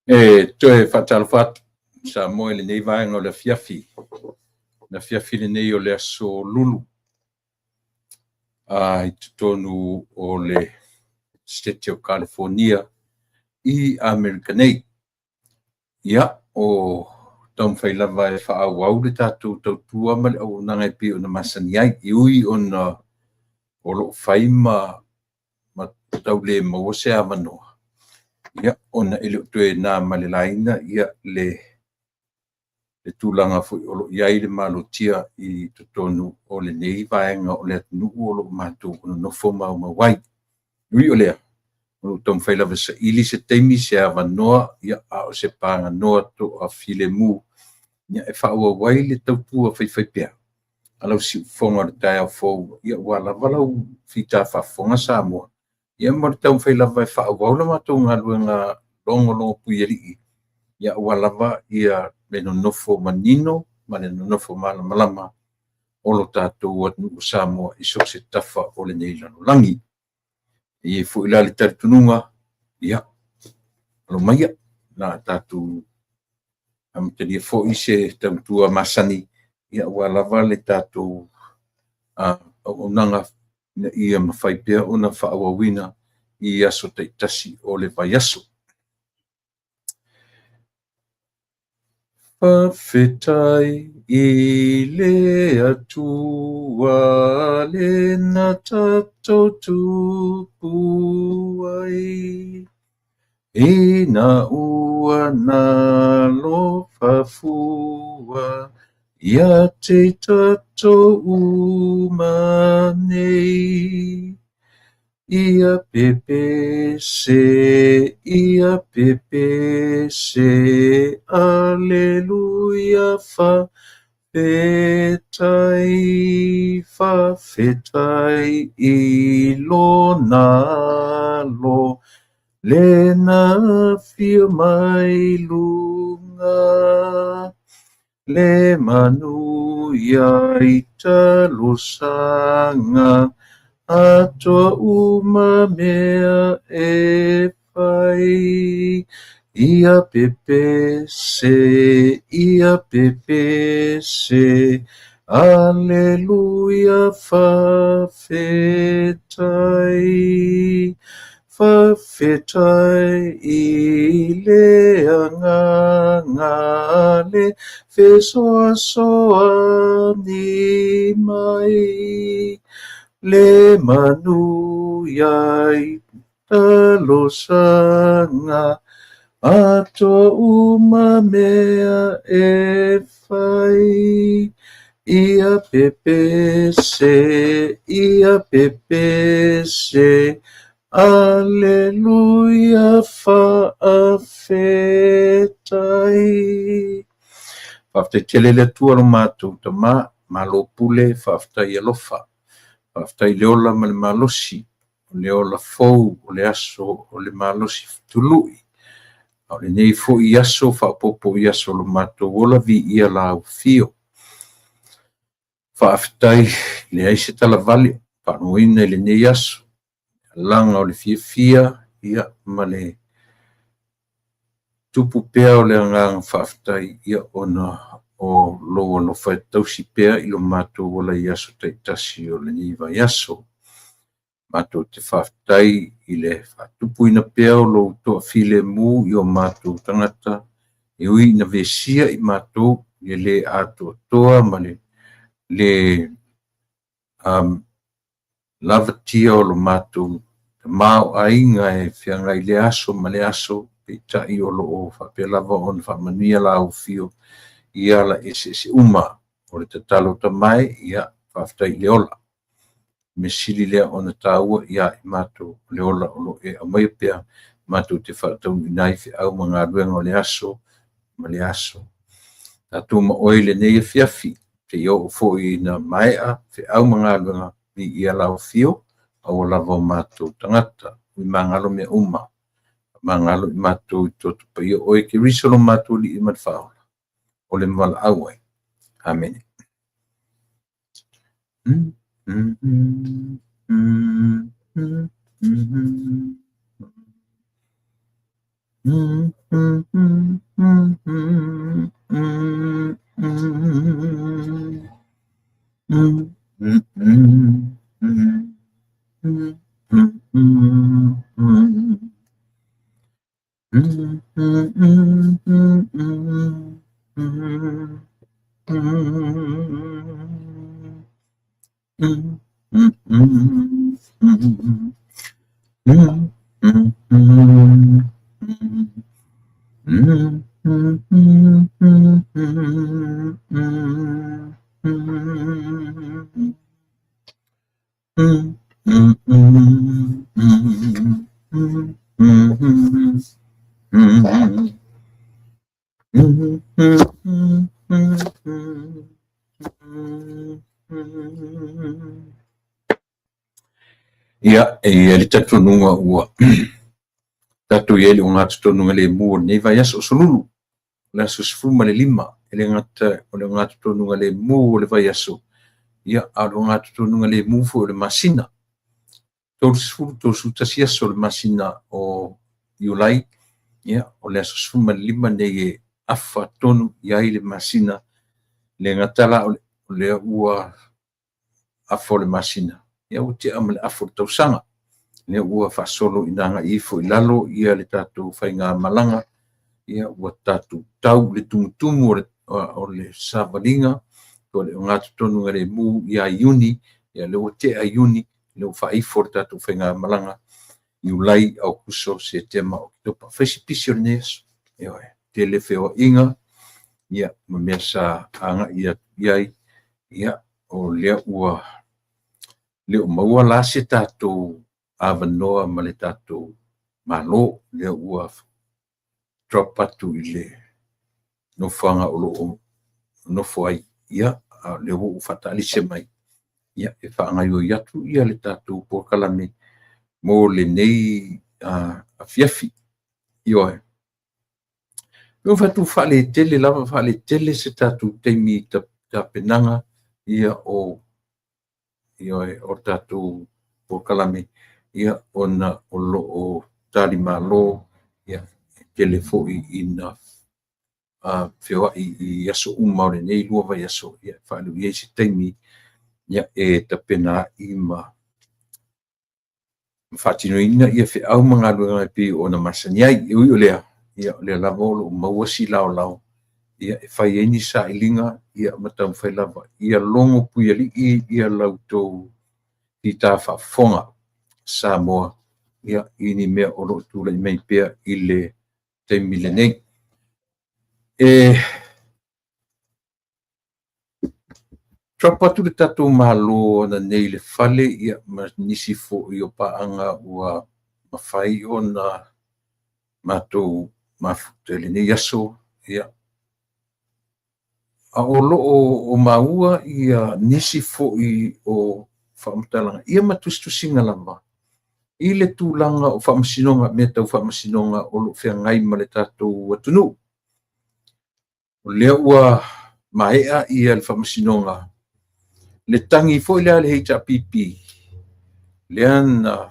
E toe faatalofa atu Samoa i lenei vaega o le afiafi. Le afiafi lenei o le aso Lulu i totonu o le Setete o Kalifonia i Amerika nei. Ia, o taumafai lava e faaauau le tatou tautua ma le auaunaga e pei ona masani ai, e ui ona o lo o fai ma tau le maua se avanoa, ia, ona e le o toe na ma le laina le tulaga foi o lo o i ai le malotia i totonu o lenei vaega o le atunuu o lo o matou nonofo maumau ai. E ui o lea, o lo o taumafai lava e saili se taimi, se avanoa, a o se paganoa toafilemu e faaauau ai le tautua faifaipea a lau siufofoga o le taeao fou, ua lava lau fita faafofoga Samoa, ma le taumafai lava e faaauau la matou galuega logologopuialii, aua lava le nonofo manino ma le nonofo malamalama o lo tatou atunuu o Samoa i so o se tafa o lenei lalolagi. E i ai foi la le talitonuga, ia, alo maia, o le a tatou amatalia foi se tautua masani aua lava le tatou auaunaga ina ia mafai pea ona faaauauina i aso taitasi o le vaiaso. Faafetai i le Atua lena tatou tupu ai, ina ua nalofa fua ia te tatou uma nei. Ia pepese, ia pepese, aleluia, faafetai, faafetai i lona alo, lena afio mai luga. Le manuia i talosaga, atoa uma mea e fai. Ia pepese, ia pepese, aleluia, faafetai. Faafetai i le Agaga le fesoasoani mai, le manuia i talosaga, atoa uma mea e fai. Ia pepese, ia pepese, aleluia, faafetai. Faafetai tele le Atua lo matou Tama, malo pule, faafetai alofa. Faafetai i le ola ma le malosi, o le ola fou, o le aso o le malosi fetului. A o lenei foi aso faaopoopo i aso o lo matou ola, viia lau afio. Faafetai, leai se talavale, faalogoina i lenei aso, alaga o le fiafia, ma le tupu pea o le agaga faafetai, ona o lou alofa e tausi pea i lo matou ola i aso taitasi o lenei vaiaso. Matou te faafetai i le faatupuina pea o lou toafilemu i o matou tagata, e ui ina vesia i matou i le le atoatoa ma le le lavatia o lo matou tamaoaiga e feagai le aso ma le aso, peitai o lo o faapea lava ona faamanuia lau afio i ala eseese uma. O le tatalo tamae, ia faafetai i le ola. Mea sili lea ona taua ia i matou o le ola o lo o e aumaia pea matou te faataunuuina ai feau ma galuega o le aso ma le aso. Tatou ma oe i lenei afiafi, seia oo foi ina maea feau ma galuega, viia lau afio, aua lava o matou tagata. Ui magalo mea uma, magalo i matou i toto paia oe Keriso lo matou Alii ma le Faaola, o le valaau ai. Amene. Ia, e i ai le talitonuga ua tatou i ai i le ogatotonu lemu o lenei vaiaso o Solulu, o le aso 15, e le gata o le ogatotonu lemu o le vaiaso, ia, a o le ogatotonu lemu foi o le masina. 30, 31 aso o le masina o Iulai, ia, o le aso 15 lenei e afa tonu i ai le masina. Le gata la o lea ua afa o le masina, ia ua tea ma le afa o le tausaga. Lea ua faasolo ina agai ifo i lalo ia le tatou faigamalaga, ia ua tatou tau i le tumutumu o le savaliga o le ogatotonu lemu ia Iuni, ia lea ua tea Iuni, lea ua faaifo le tatou faigamalaga Iulai, Aokuso, Setema, Oketopa. Fai si pisi o lenei aso. Ioe, tele feoaiga ia ma mea sa agai atu i ai, ia o lea ua le o maua la se tatou avanoa ma le tatou Malo, lea ua drop atu i le nofoaga o lo o nofo ai, ia, a o lea ua ou faataalise mai, ia, e faagaoioi atu ia le tatou polokalame mo lenei afiafi. Ioe. Ua fai atu faaletele lava, faaletele se tatou taimi i tapenaga ia o ioe o tatou polokalame ia ona o lo o talimalo ia e tele foi ina feoai i aso uma o lenei 2 vaiaso ia e faailoa i ai se taimi ia e tapena ai ma faatinoina ia feau ma galuega e pei ona masani ai. E ui o lea, ia o lea lava o lo o maua si laolao ia e fai ai ni sailiga ia ma taumafai lava ia logo puialii ia la outou fita faafofoga Samoa ia i ni mea o lo o tulai mai pea i le taimi lenei. E drop atu le tatou Malo ananei i le fale ia ma nisi foi o paaga ua mafai ona matou mafuta i lenei aso ia a o lo o maua ia nisi foi o faamatalaga ia ma tusitusiga lava i le tulaga o faamasinoga, mea tau faamasinoga o lo o feagai ma le tatou atunuu. O lea ua maea ia le faamasinoga, le tagi foi lea a le HRPP, lea na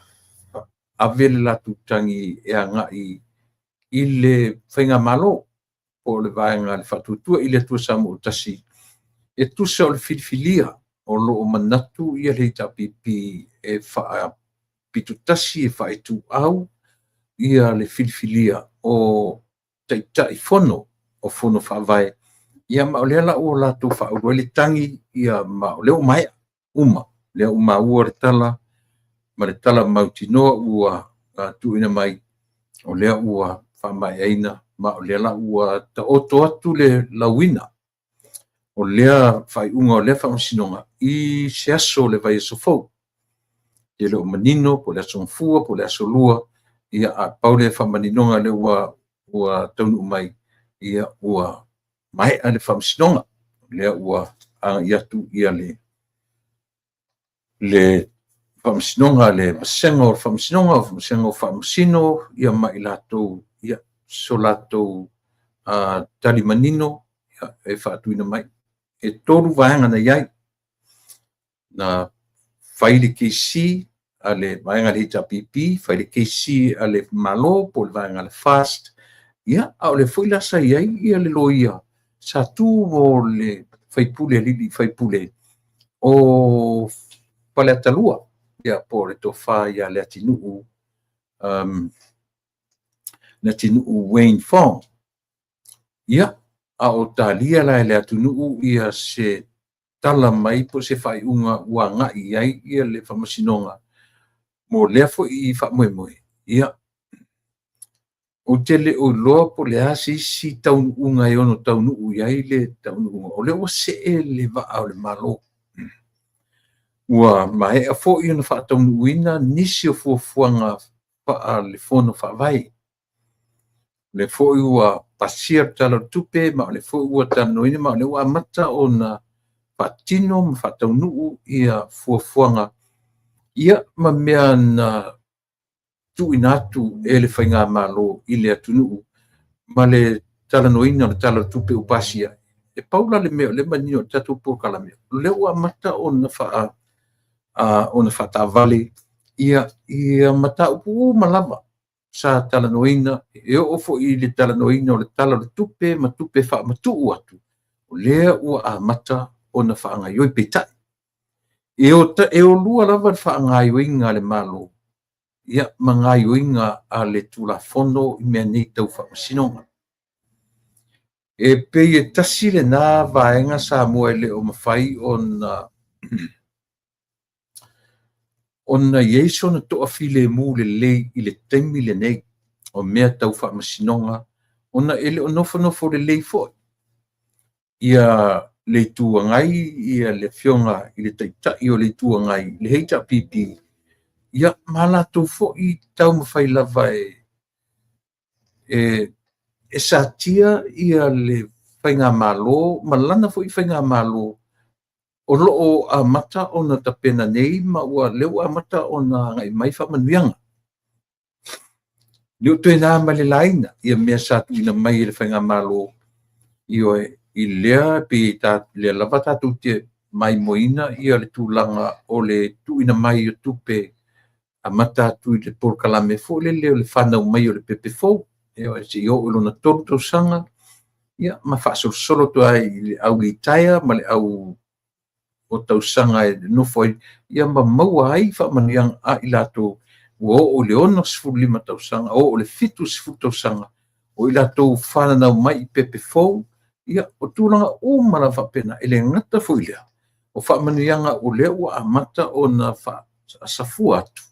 ave le latou tagi e agai i le faigamalo po o le vaega a le Faatuatua i le Atua Samoa ua Tasi, e tusa o le filifilia o lo o manatu ia le HRPP e faapitotasi e faaituau ia le filifilia o Taitai Fono o Fono Faavae, ia ma o lea la ua latou faaulu ai le tagi ia ma o lea ua maea uma, lea ua maua le tala ma le tala mautinoa ua tuuina mai, o lea ua faamaeaina ma o lea la ua taoto atu le lauina o lea faaiuga o lea faamasinoga i se aso o le vaiaso fou. E le o manino po o le aso Gafua po o le aso Lua, ia a pau le faamaninoga lea ua taunuu mai, ia ua maea le faamasinoga, lea ua agai atu ia le faamasinoga, le vasega o le faamasinoga, o vasega o faamasino ia ma i latou ia so latou tali manino ia, e faatuina mai. E 3 vaega na i ai. Na fai le KC a le vaega a le HRPP, fai le KC a le Malo po o le vaega a le FAST, Ia, a o lea foi la sa i ai ia le loia sa tu mo le faipule, alii faipule o Faleata 2, ia po o le tofa ia Leatinuu, Leatinuu Wayne Fong. Ia, a o talia la e Leatinuu ia se tala mai po o se faaiuga ua agai i ai ia le Faamasinoga mo lea foi faamoemoe. Ia, ou te le o iloa po o le a se isi taunuuga e ono taunuu i ai le taunuuga, o lea ua see le vaa o le Malo. Ua maea foi ona faataunuuina nisi o fuafuaga faale-fono faavae. O lea foi ua pasia le Tala o le Tupe, ma o lea foi ua talanoaina, ma o lea ua amata ona faatino ma faataunuu ia fuafuaga, ia ma mea na tuuina atu e le Faigamalo i le atunuu ma le talanoaina o le Tala o le Tupe ua pasia. E pau la le mea o lea e manino i le tatou polokalame, o lea ua amata ona faataavale ia mataupu uma lava sa talanoaina, e oo foi i le talanoaina o le Tala o le Tupe ma tupe faamatuu atu, o lea ua amata ona faagaioi. Peitai, e o lua lava le faagaioiga a le Malo, ia ma gaioiga a le Tulafono i mea nei tau faamasinoga. E pei e tasi lena vaega Samoa e le o mafai ona i ai sona toafilemu lelei i le taimi lenei o mea tau faamasinoga, ona e le o nofonofo lelei foi ia le Itu Agai, ia le Afioga i le Taitai o le Itu Agai, le HRPP, ia ma latou foi taumafai lava e satia ia le Faigamalo ma lana foi Faigamalo o lo o amata ona tapena nei, ma ua lea ua amata ona agai mai faamanuiaga. Le o toe na ma le laina ia mea sa tuuina mai e le Faigamalo, ioe, i lea pe lea lava tatou te maimoaina ia le tulaga o le tuuina mai o tupe amata atu i le polokalame foi lele o le fanau mai o le pepe fou, ioe, seia oo i lona 3 tausaga, ia ma faasolosolo atu ai i le au litaea ma le au o tausaga e nofo ai, ia ma maua ai faamanuiaga a i latou ua oo i le 65 tausaga, oo i le 70 tausaga, o i latou fananau mai i pepe fou, ia o tulaga uma lava faapena. E le gata foi i lea, o faamanuiaga o lea ua amata ona faasafua atu,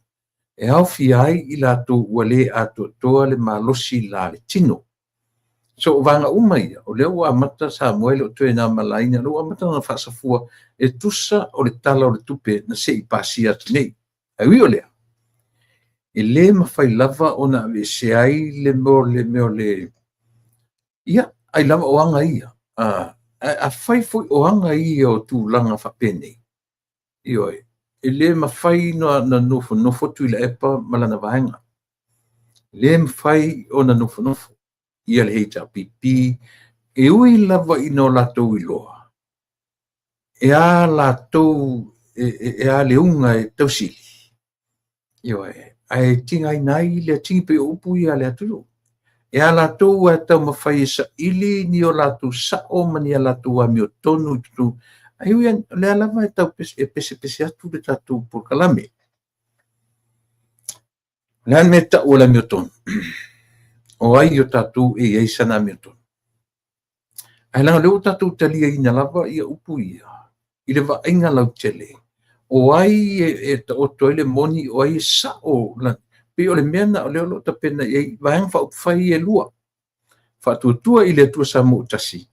e aofia ai i latou ua le atoatoa le malosi la le tino. So o vaega uma ia, o lea ua amata Samoa e le o toe na ma laina, o lea ua amata ona faasafua e tusa o le Tala o le Tupe na se i pasia atu nei. Ae ui o lea, e le mafai lava ona aveesea ai le mea o le ia, ai lava o aga ia. Afai foi o aga ia o tulaga faapenei, ioe, e le mafai ona nofonofo Tuilaepa ma lana vaega. E le mafai ona nofonofo ia le HRPP, e ui lava ina o latou iloa, e a latou, e a le uga e tausili, ioe, ae tigaina ai le atigi pei o upu ia a le atunuu. E a latou e taumafai e saili ni o latou sao ma ni a latou amiotonu i totonu, ae ui o lea lava e tau e pesepese atu le tatou polokalame. O le a le mea e tau o le amiotonu? O ai o tatou e i ai sana amiotonu? Ae leaga o lea ua tatou taliaina lava ia upu ia i le vaaiga lautele, o ai e taoto ai le moni, o ai e sao, pei o le mea lena o lea o lo o tapena i ai vaega faaupufai e lua, Faatuatua i le Atua Samoa ua Tasi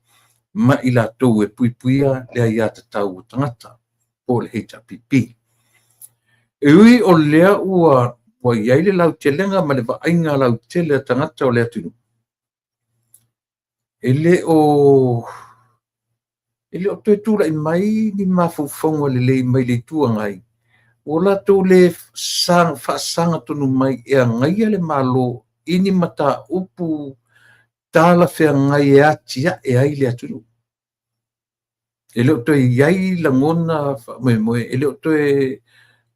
ma i latou e puipuia le aiatatau a tagata, po o le HRPP. E ui o lea ua i ai le lautelega ma le vaaiga lautele a tagata o le atunuu, e le o toe tulai mai ni mafaufauga lelei mai le Itu Agai, ua latou le faasaga tonu mai e agaia le Malo i ni mataupu talafeagai e atiae ai le atunuu. E le o toe i ai lagona faamoemoe, e le o toe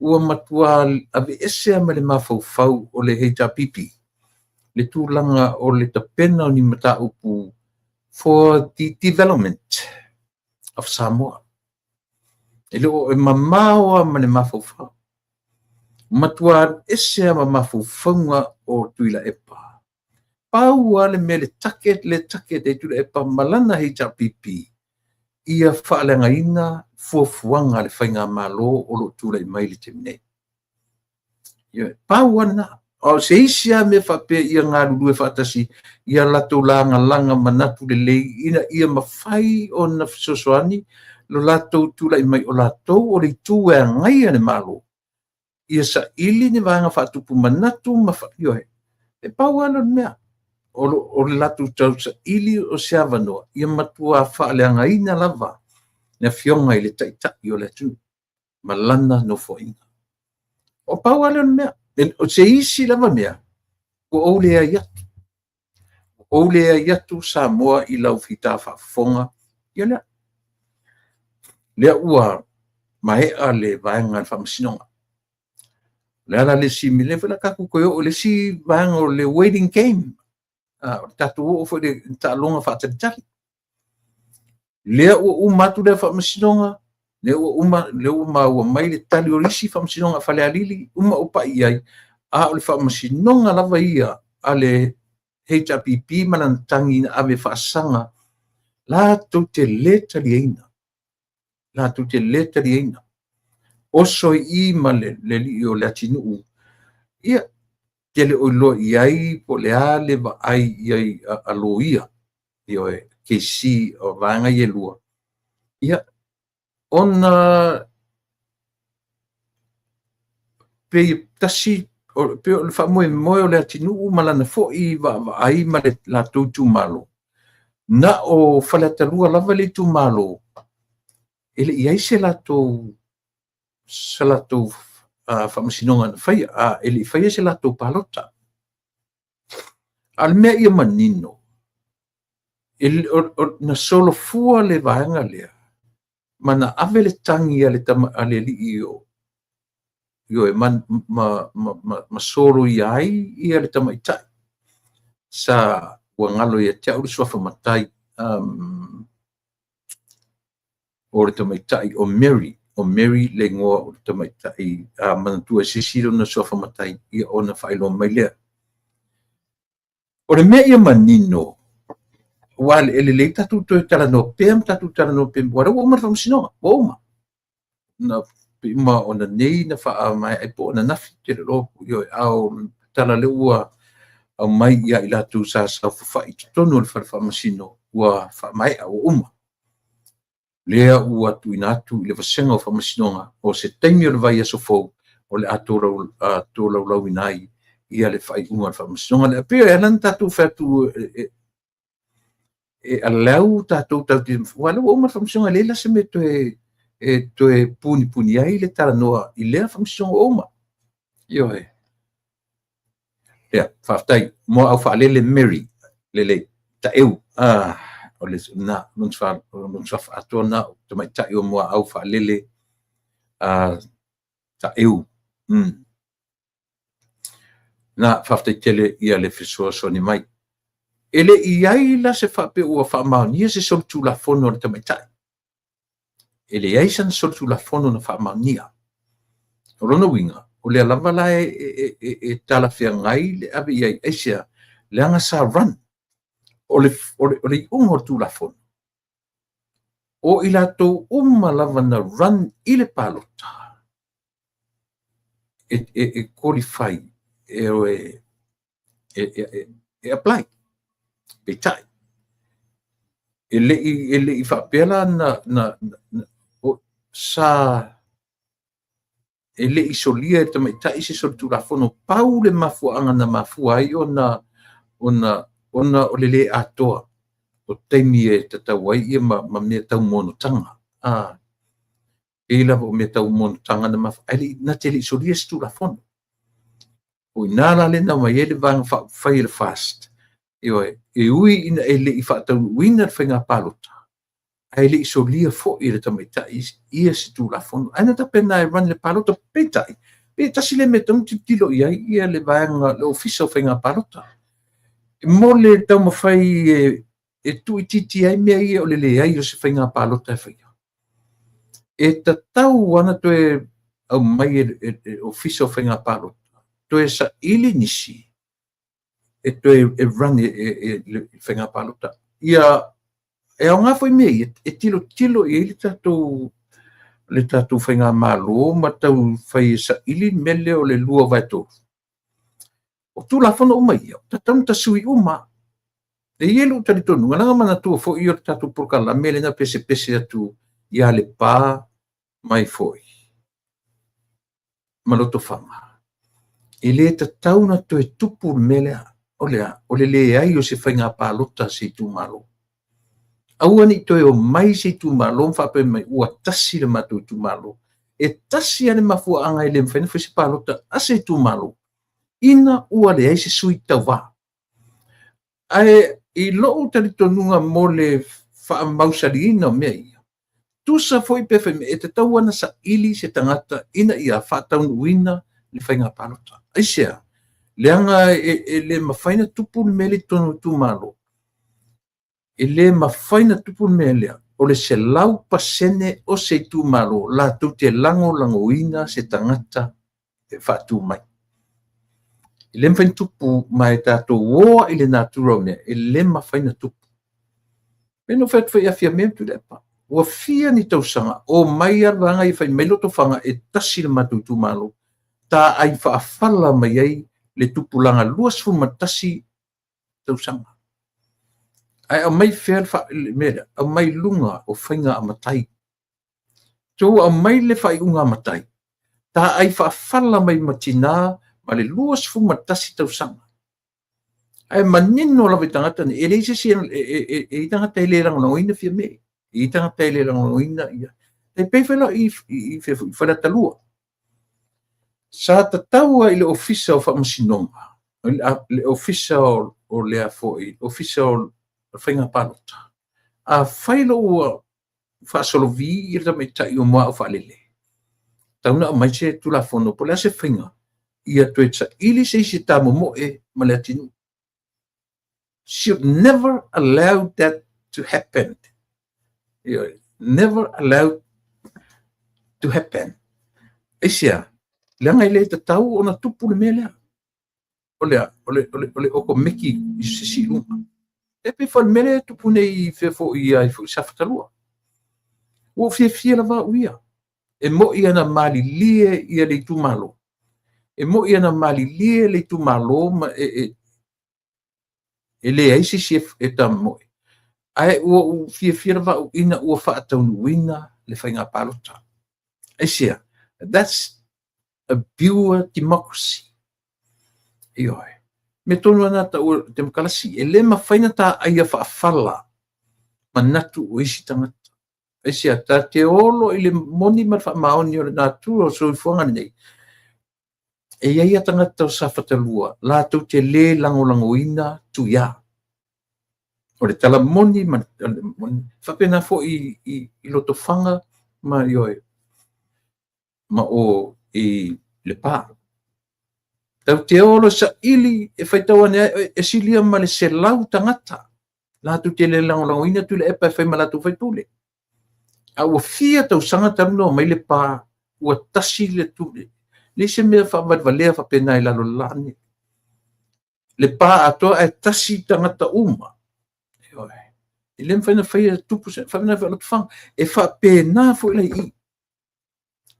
ua matua aveese ma le mafaufau o le HRPP. le tulaga o le tapena o ni mataupu for the development of Samoa. E le o e mamao lava ma le mafaufau. Matua alu ese lava ma mafaufauga o Tuilaepa. Pau lava le mea le target, le target e Tuilaepa ma lana HRPP, ia faaleagaina fuafuaga a le faigamalo o lo o tulai mai i le taimi nei. Ioe, pau lava lena. O se isi lava mea faapea ia galulue faatasi ia latou lagalaga manatu lelei ina ia mafai ona fesoasoani lo latou tulai mai o latou o le itu e agaia le Malo, ia saili ni vaega faatupu manatu ma ioe. E pau lava lea o le mea. O le latou tausaili o se avanoa ia matua faaleagaina lava le afioga i le Taitai o le atunuu ma lana nofoaiga. O pau lava lea o le mea. O se isi lava mea, ua ou leai atu. Ua ou leai atu Samoa i lau fita faafofoga. Ia lea. Lea ua maea le vaega a le Faamasinoga. O le a la le isi mea? Lea foi o le a tatou toe oo i le isi vaega o le waiting game. O le tatou oo foi i le taaloga faatalitali. Lea ua uma atu lea Faamasinoga, lea ua uma, lea ua maua mai le tali o isi Faamasinoga a Falealili, uma o pai i ai, a o le Faamasinoga lava ia a le HRPP ma lana tagi na ave faasaga, latou te le taliaina. Latou te le taliaina. Oso i i ma le alii o Leatinuu, ia, te le o iloa i ai po o le a le vaai i ai a loia, ioe, KC o vaega ia e lua. Ia, ona pei tasi, pei o le faamoemoe o Leatinuu ma lana foi vaavaai ma le latou itumalo, na o Faleata 2 lava le itumalo, e le i ai se latou faamasinoga na faia, e le i faia se latou palota. A o le mea ia manino, na solofua le vaega lea, ma na ave le tagi a le alii o ioe, ma soloia ai ia le tamaitai sa ua galo ia te au le suafa matai, o le tamaitai o Mary, o Mary le igoa o le tamaitai, a manatua e se isi lona suafa matai, ia ona faailoa mai lea. O le mea ia manino, ua e lelei tatou toe talanoa pea ma tatou talanoa pea, ua lea ua uma le faamasinoga, ua uma. Na ma ona nei na faamaea ai po o ananafi, te le iloa, ioe, a o tala lea ua aumai ia i latou sa saofafai i totonu o le fale faamasino, ua faamaea, ua uma. Lea ua tuuina atu i le vasega o faamasinoga, o se taimi o le vaiaso fou, o le a tolaulauina ai ia le faaiuga o le faamasinoga. Lea pei e ala ona tatou fai atu e allow tatou te, ua lea ua uma le faamasinoga, e leai la se mea e toe punipuni ai le talanoa i lea faamasinoga ua uma. Ioe. Ia, faafetai. Muaau faalele Mary, lelei, taeu. O le na, lona suafa atoa na, o tamaitai o Muaau faalele taeu. Na, faafetai tele ia le fesoasoani mai. E le i ai la se faapea ua faamaonia se solitulafono a le tamaitai. E leai sana solitulafono na faamaonia. O lona uiga, o lea lava la e talafeagai le ave i ai, aisea? Leaga sa run. O le iuga o le Tulafono, o i latou uma lava na run i le palota, e qualify, e apply. Peitai, e le i faapea la sa e le i solia e le tamaitai se solitulafono, pau le mafuaaga na mafua ai ona o le le atoa o taimi e tatau ai ia ma mea tau monotaga. Pei lava o mea tau monotaga na mafua, ae na te le i solia se tulafono. O i nā la le na mai ai le vaega faaupufai e le FAST, ioe, e ui ina e le i faataunuuina le faiga palota, ae le i solia foi e le tamaitai ia se tulafono. Ae na tapena e run le palota, peitai, pe tasi le mea e tatau ona tilotilo i ai ia le vaega, le ofisa o faiga palota. Mo le taumafai e tuuitiitia ai mea ia o le leai o se faiga palota e faia, e tatau lava ona toe aumai e le Ofisa o Faiga Palota, toe saili nisi e toe e run e le faiga palota. Ia, e aoga foi mea ia e tilotilo i ai le tatou faigamalo ma taumafai e saili le mea lea o le 2/3. O Tulafono uma ia, e tatau ona tasui uma. E i ai lou talitonuga, leaga manatua foi o le tatou polokalame lea na pesepese atu ia Lepa mai foi ma Lotofaga, e le tatau ona toe tupu le mea lea. O le a? O le leai o se faiga palota a se itumalo. Aua ne i toe omai se itumalo ma faapea mai ua tasi le matou itumalo. E tasi lava le mafuaaga e le mafai ona fai se palota a se itumalo, ina ua leai se sui tauva. Ae i lou talitonuga mo le faamausaliina o mea ia, tusa foi pe fai mai, e tatau ona saili se tagata ina ia faataunuuina le faiga palota. Aisea? Leaga e le mafai ona tupu le mea lea i totonu o itumalo. E le mafai ona tupu le mea lea o le 100% o se itumalo latou te lagolagoina se tagata e faatu mai. E le mafai ona tupu, ma e tatou o i le natura o mea, e le mafai ona tupu. Pe na fai atu foi ia Fiame ma Tuilaepa. Ua fia ni tausaga o mai lava le vaega ia fai mai Lotofaga e tasi le matou itumalo, taai faafala mai ai le tupulaga 21 tausaga. Ae aumai fea le mea lea? Aumai luga o faiga a matai. So ua aumai le faaiuga a matai, taai faafala mai ma tina ma le 21 tausaga. Ae manino lava i tagata nei, e leai se isi e i ai tagata e le lagolagoina Fiame, e i ai tagata e le lagolagoina ia. E pei foi la i Faleata 2. Sa tatau i le Ofisa o Faamasinoga, le Ofisa o lea foi, Ofisa o Faiga Palota. Afai loa ua faasolovi le tamaitai o Muaau Faalele, tatau ona aumai se Tulafono po o le a se faiga ia toe saili se isi e tamomoe ma Leatinuu. Should never allow that to happen. Never allow to happen. Aisea? Leaga e le tatau ona tupu le mea lea. O le o le o le, o le okomeki i se siluga. E pei foi le mea lea e tupu nei i fea foi ai foi Safata 2. Ua ou fiafia lava au ia. E moi ana malilie ia le itumalo. E moi ana malilie le itumalo ma e leai se isi e tamomoe. Ae ua ou fiafia lava au ina ua faataunuuina le faiga palota. Aisea? That's a pure democracy. Ioe. Me tonu ana ta'u temokarasi. E le mafai ona tā'aia faafala manatu o isi tagata. Aisea? Ta te olo i le moni ma le faamaoni o le natura o le soifuaga lenei. E i ai a tagata o Safata 2 latou te lē lagolagoina Tuia. O le tala moni ma le moni. Faapena foi i Lotofaga ma ioe ma o i Lepa. Tau te olo saili e faitau ane ai e silia ma le 100 tagata latou te le lagolagoina Tuilaepa e fai ma latou faipule. A ua fia tausaga talu ona omai Lepa ua tasi le tu. Leai se mea faavalevalea faapena i lalo o le la nei. Lepa atoa ae tasi tagata uma. E le mafai ona faia tupu se faapena foi Lotofaga. E faapena foi la i i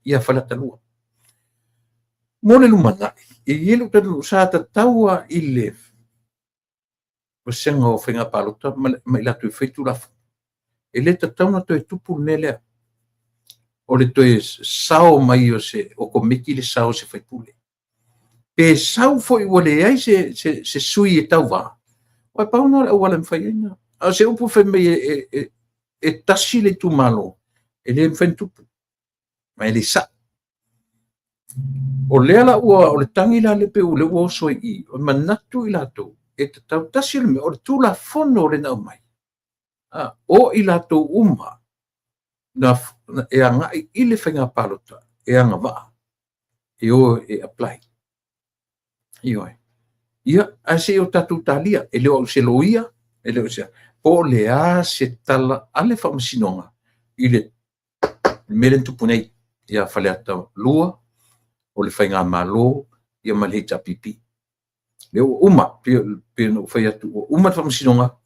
ia Faleata 2. Mo le lumanai, e i ai lou talitonuga sa tatau lava i le vasega o faiga palota ma i latou e fai Tulafono. E le tatau ona toe tupu le mea lea. O le toe sao mai o se okomeki le sao o se faipule. Pe sau foi ua leai se sui e tauva, aua e pau lena o le auala e mafai ai ona. A o se upu fai mai e tasi le itumalo, e le mafai ona tupu, ma e le sa'o. O lea la ua, o le tagi la lea pei o lea ua oso ai i i, o manatu i latou, e tatau tasi le mea, o le Tulafono lea na aumai, o i latou uma na e agai i le faiga palota e agavaa e o e apply. Ioe. Ia, ae se i o tatou talia, e le o au se loia, e le o se, po o le a se tala a le Faamasinoga i le mea lea na tupu nei ia Faleata 2, o le Faigamalo ia ma le HRPP. Lea ua uma, pei ona ou fai atu ua uma le Faamasinoga,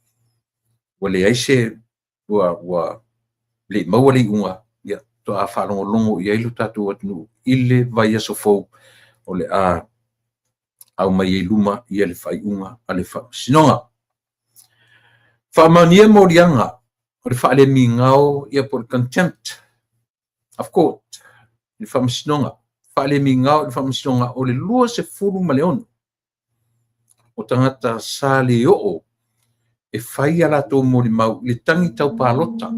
ua leai se, ua le i maua le iuga, ia faatoa faalogologo i ai lo tatou atunuu i le vaiaso fou o le a aumai ai i luma le faaiuga a le Faamasinoga. Faamaonia moliaga o le faalemigao ia po o le contempt of court i le Faamasinoga, faalemigao i le Faamasinoga o le 26 o tagata sa le oo e fai a latou molimau i le tagi tau palota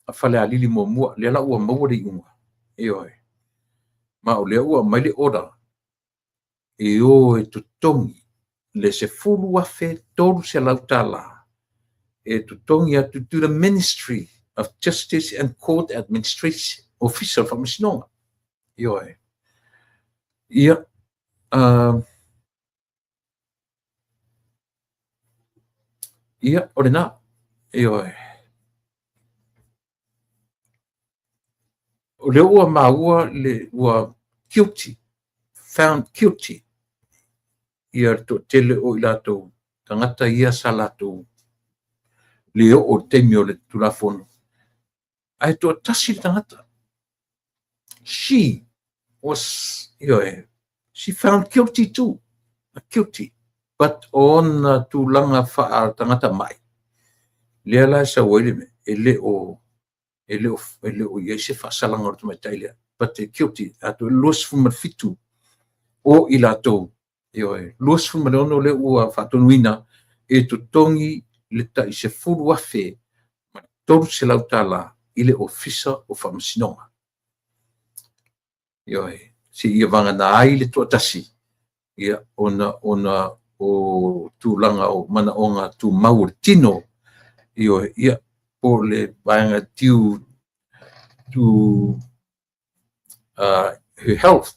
a Falealili 1. Lea la ua maua le iuga, ioe, ma o lea ua aumai le order e o e totogi le $10,300 e totogi atu to the Ministry of Justice and Court Administration, Ofisa o le Faamasinoga. Ioe. Ia, ia, o lena. Ioe. O lea ua maua le ua guilty, found guilty ia le toatele o i latou tagata ia sa latou le oo i le taimi o le Tulafono, ae toatasi le tagata. She was, ioe, she found guilty too, guilty, but o ona tulaga faa-tagata mai, lea la e sau ai le mea, e le o e le o, e le o i ai se faasalaga o le tamaitai lea, but guilty, atoa 27 o i latou, ioe, 26 lea ua faatonuina e totogi le tai $10,300 i le Ofisa o Faamasinoga. Ioe, seia vagana ai le toatasi, ia, ona o tulaga o manaoga tumau o le tino, ioe, ia, po o le vaega due to her health,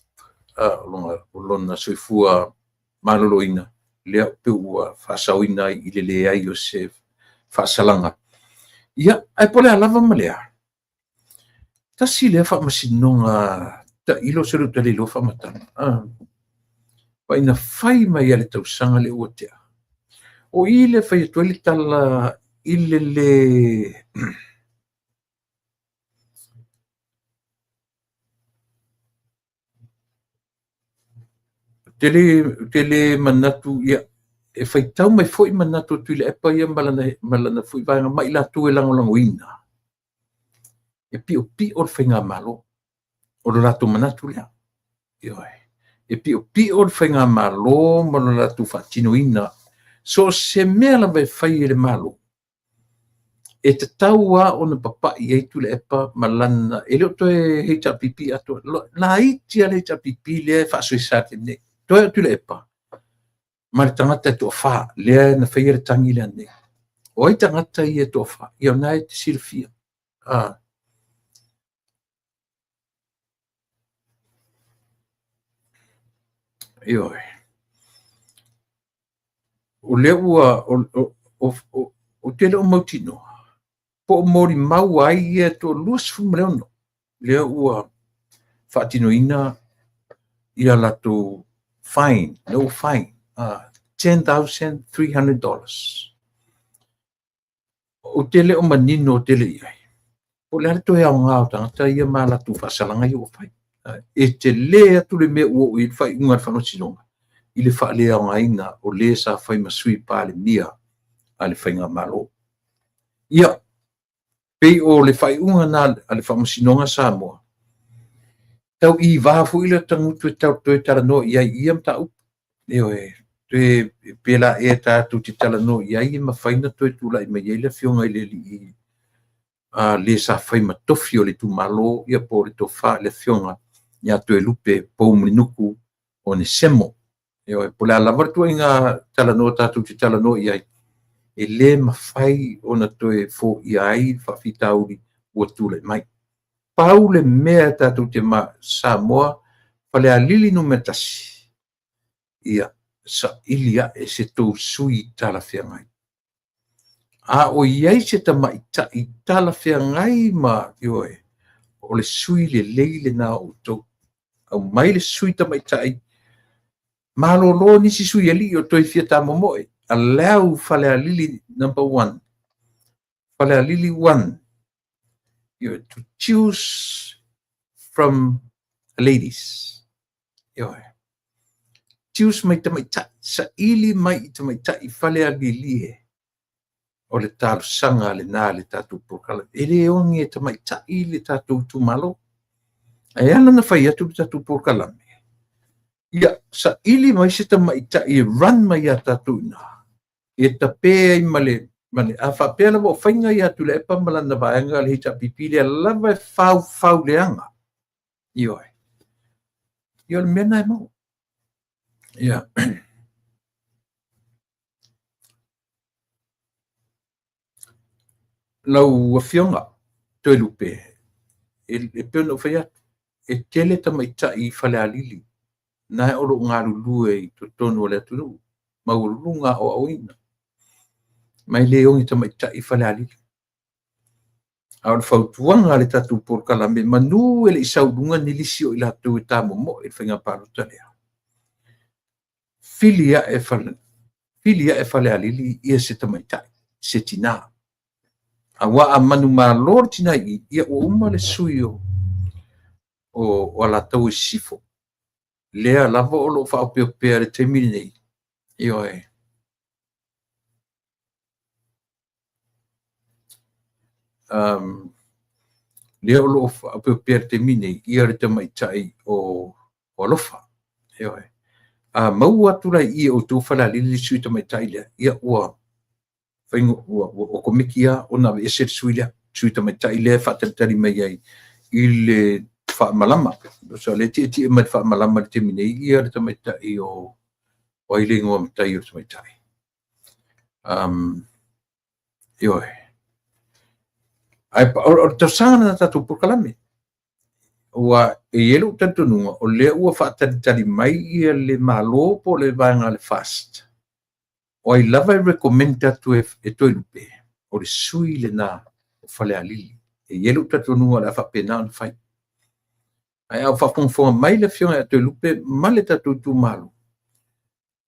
o lona soifua maloloina, lea pei ua faasaoina ai i le leai o se faasalaga. Ia, ae po o le a lava ma le a, tasi lea faamasinoga tailo se le tali iloa faamatala. Ma ina fai mai le tausaga lea ua tea. O i lea fai atu ai le tala i le le te le manatu ia e faitau mai foi manatu o Tuilaepa ia ma lana foi vaega ma i latou e lagolagoina. E piopio le faigamalo, o lo latou manatu lea. Ioe. E piopio le faigamalo ma lo latou faatinoina. So o se mea lava e fai e le Malo, e tatau lava ona papai ai Tuilaepa ma lana, e le o toe HRPP atoa, laiti lava le HRPP lea e faasoesa i le taimi nei. Toe o Tuilaepa ma le tagata e toafa lea na faia le tagi lea nei. O ai tagata ia e toafa? Ia o lena e te silafia. Ioe. O lea ua, ou te le o mautinoa, po o molimau ai ia e 26 lea ua faatinoina ia latou fine, lea ua fine, $10,300. Ou te le o manino tele i ai, po o le a le toe aoga o tagata ia ma latou faasalaga ia ua fai. E tele atu le mea ua oo i ai le faaiuga a le Faamasinoga i le faaleaogaina o le sa fai ma sui Palemia a le Faigamalo. Ia, pei o le faaiuga lena a le Faamasinoga Samoa, tau iva foi le tagutu e toe talanoa i ai i ia mataupu. Ioe, toe pe la ea tatou te talanoa i ai e mafai ona toe tulai mai ai le afioga i le alii le sa fai ma tofi o le itumalo, ia po o le tofa i le afioga ia Toelupe Poumulinuku Onesemo. Ioe, po o le a lava le ituaiga talanoa tatou te talanoa i ai, e le mafai ona toe foia ai le faafitauli ua tulai mai. Pau le mea tatou te Samoa, Falealili 1, ia Saili ae se tou sui talafeagai. A o i ai se tamaitai talafeagai ma, ioe, o le sui lelei lena o outou. Aumai le sui tamaitai, malolo nisi sui alii o toe fia tamomoe. Allow Falealili number 1, Falealili 1, ioe, to choose from ladies. Ioe. Choose mai tamaitai, saili mai i tamaitai Falealili e. O le talosaga lena a le tatou polokalame. E le oge tamaitai le tatou itumalo. Ae ala ona fai atu le tatou polokalame, ia saili mai se tamaitai e run mai ia tatou i ina, e tape ai ma le, a faapea lava o faiga ia Tuilaepa ma lana vaega le HRPP, lea lava e faufau leaga. Ioe. Ia o le mea lena e maua. Ia. Lau Afioga Toelupe, e pei ona ou fai atu, e tele tamaitai i Falealili na o lo o galulue i totonu o le atunuu, maualuluga aoaoina, ma e le oge tamaitai Falealili. A o le fautuaga a le tatou polokalame, manu e le i sau i luga ni lisi o i latou e tamomoe i le faiga palota lea, fili ae Falealili ia se tamaitai, se tina. Aua a manumalo le tina i i, ia ua uma le sui o Alataua i Sisifo. Lea lava o lo o faaopeopea i le taimi lenei. Ioe. Lea o lo o faaopeopea i le taimi lenei ia le tamaitai o Alofa. Ioe. A maua atu la i i e outou Falealili le sui tamaitai lea, ia ua okomeki lava ona aveese le sui lea, sui tamaitai lea e faatalitali mai ai i le faamalama. So lea e tietie mai le faamalama i le taimi nei ia le tamaitai o ai le igoa matai o le tamaitai. Ioe. Ae o le talosaga lena a tatou polokalame. Ua e i ai lou talitonuga o lea ua faatalitali mai ia le Malo po o le vaega a le FAST. O ai lava e recommend atu e Toelupe, o le sui lena o Falealili. E i ai lou talitonuga o le a faapena ona fai. Ae a o faafogafoga mai le Afioga ia Toelupe ma le tatou itumalo,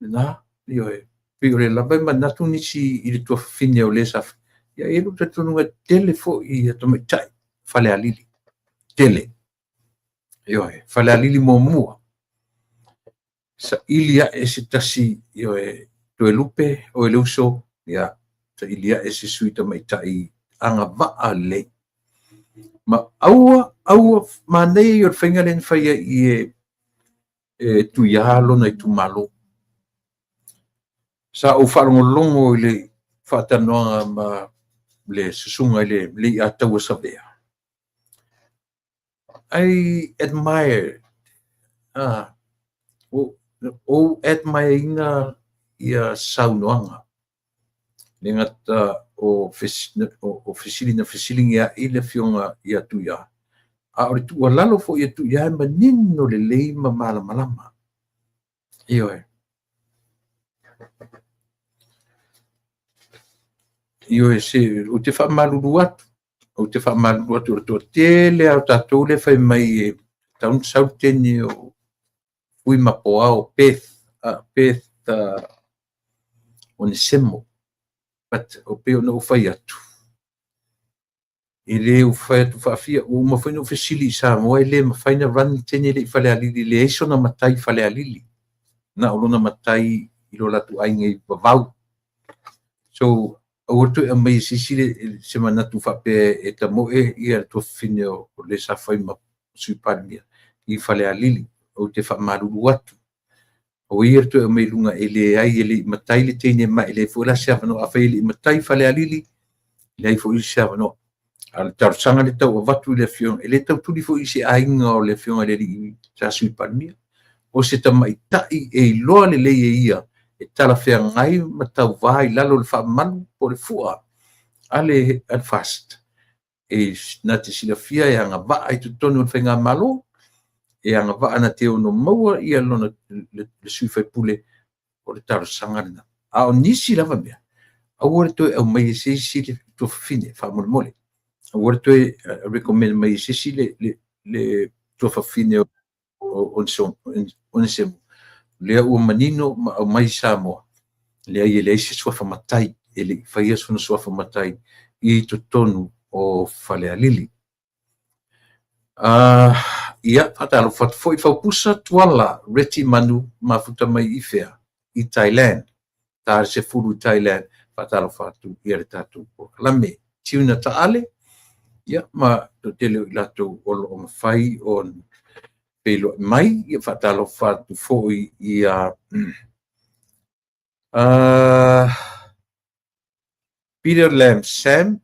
lena, ioe, pei o lea lava e manatu nisi i le tuafafine o le sa... Ia e i ai lou talitonuga e tele foi ia tamaitai Falealili. Tele. Ioe, Falealili muamua. Saili ae se tasi, ioe, Toelupe, oe le uso, ia, saili ae se sui tamaitai agavaa lelei. Ma aua, aua, manaia ia o le faiga lea na fai ai i e Tuia lona itumalo. Sa ou faalogologo i le faatalanoaga ma le susuga i le Leiataua Savea. I admire, ou admire ina ia saunoaga. Le gata o fesili na fesiligiai le afioga ia Tuia, a o le tuualalo foi a Tuia e manino lelei ma malamalama. Ioe. Ioe, se ou te faamalulu atu, ou te faamalulu atu o le toatele lava o tatou lea e fai mai e tatau ona sau le teine o Fui ma Poao Beth, Beth Onesemo. But o pei ona ou fai atu, e le ou fai atu faafia, ua uma foi ona ou fesili i Samoa, e le mafai ona run le teine lea i Falealili, leai sona matai i Falealili. Na o lona matai i lo latou aiga i Vavau. So, aua le toe aumai e se isi se manatu faapea e tamoe ia le tuafafine o le sa fai ma Sui Palemia i Falealili. Ou te faamalulu atu. Aua ia le toe aumai i luga e leai, e le i matai le teine ma e leai foi la se avanoa. Afai e le i matai Falealili, leai foi se avanoa. A o le talosaga lea tau avatu i le afioga, e le tau tuli foi i se aiga o le afioga i le alii sa Sui Palemia. O se tamaitai e iloa lelei e ia e talafeagai ma tauvā i lalo o le faamalu po o le fua a le FAST. E na te silafia e agavaa i totonu o le faigamalo, e agavaa na te ono maua ia lona le sui faipule. O le talosaga lena. A o nisi lava mea, aua le toe aumaia e se isi le tuafafine, faamolemole. Aua le toe recommend mai e se isi le tuafafine o Onesemo. Lea ua manino ma aumai i Samoa, leai e leai se suafa matai, e le i faia sona suafa matai i totonu o Falealili. Ia, faatalofa atu foi Faupusa Tuala Reti Manu mafuta mai i fea? I Thailand. Ta le 10 i Thailand, faatalofa atu ia le tatou polokalame. Tiuna Taale, ia ma toatele o i latou o lo o mafai ona feiloai mai. Ia faatalofa atu foi ia Peter Lam Sam,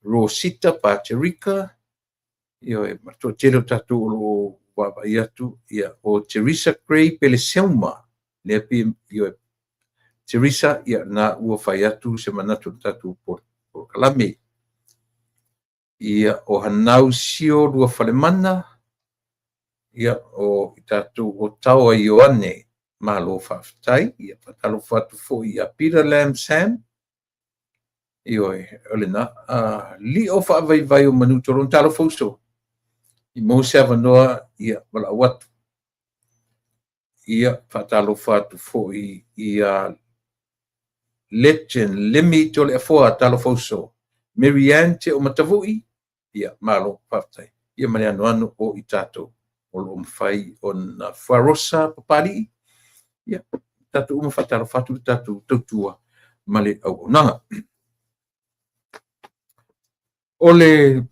Rosita Paterika, ioe, ma le toatele o tatou o lo o vaavaai atu, ia, o Teresa Gray Peleseuma, lea pe, ioe, Teresa, ia, na ua fai atu se manatu o le tatou polokalame. Ia, o Hanau Sio Luafalemana, ia, o i tatou o Taoa Ioane, malo faafetai. Ia, faatalofa atu foi ia Peter Lam Sam, ioe, o lena, lio faavaivai o Manutolone, talofa uso, i maua se avanoa, ia, valaau atu. Ia, faatalofa atu foi ia Legend Lemi Toleafoa, talofa uso. Mary Ann Te o Matavui, ia, malo, faafetai. Ia ma le anoano o i tatou o lo o mafai ona Fuarosa Papalii, ia, tatou uma faatalofa atu le tatou tautua ma le auaunaga. O le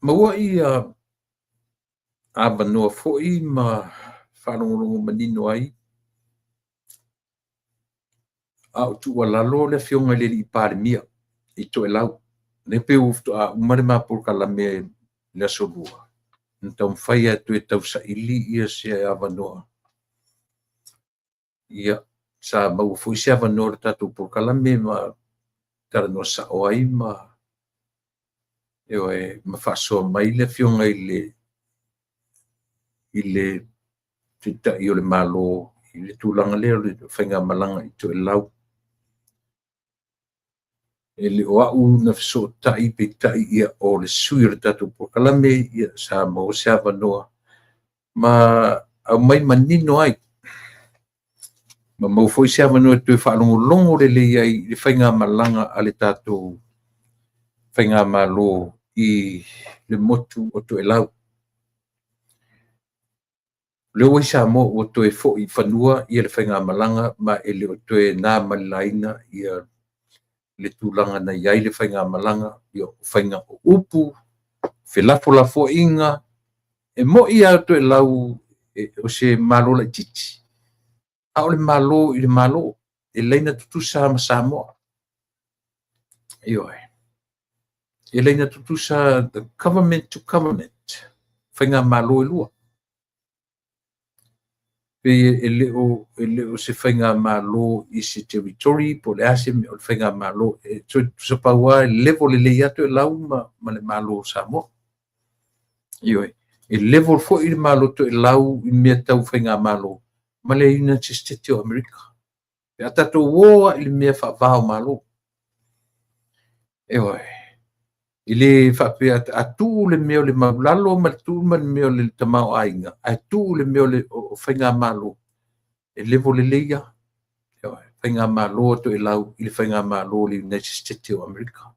maua ia avanoa foi ma faalogologo manino ai a o tuualalo le afioga i le alii Palemia i Toelau. Lea pei ua faatoa uma le ma polokalame le Aso Lua, na taumafai lava e toe tausaili ia se avanoa. Ia, sa maua foi se avanoa o le tatou polokalame ma talanoa sao ai ma ioe, ma faasoa mai le afioga i le Taitai o le Malo i le tulaga lea o le faigamalaga i Toelau. E le o au na fesootai peitai ia o le sui o le tatou polokalame, ia sa maua se avanoa ma aumai manino ai ma maua foi se avanoa e toe faalogologo lelei ai i le faigamalaga a le tatou faigamalo i le motu o Toelau. O lea ua i Samoa ua toe foi i fanua ia le faigamalaga ma e le o toe na ma le laina ia le tulaga na i ai le faigamalaga, ia faiga o upu, felafolafoaiga. E moi lava Toelau o se malo laitiiti, a o le Malo i le Malo, e laina tutusa ma Samoa. Ioe. E laina tutusa the government to government, faigamalo e lua. Pe e le o se faigamalo i se territory po o le a se mea o le faigamalo. E tutusa pau lava, e level lelei lava Toelau ma le Malo o Samoa. Ioe. E level foi le Malo Toelau i mea tau faigamalo ma le United States o Amerika. Pe a tatou o lava i le mea faava o Malo. Ioe. E le faapea a tuu le mea o le maulalo ma le tuu ma le mea o le tamaoaiga, ae tuu le mea o faigamalo, e level lelei lava. Ioe. Faigamalo a Toelau i le faigamalo o le United States o Amerika.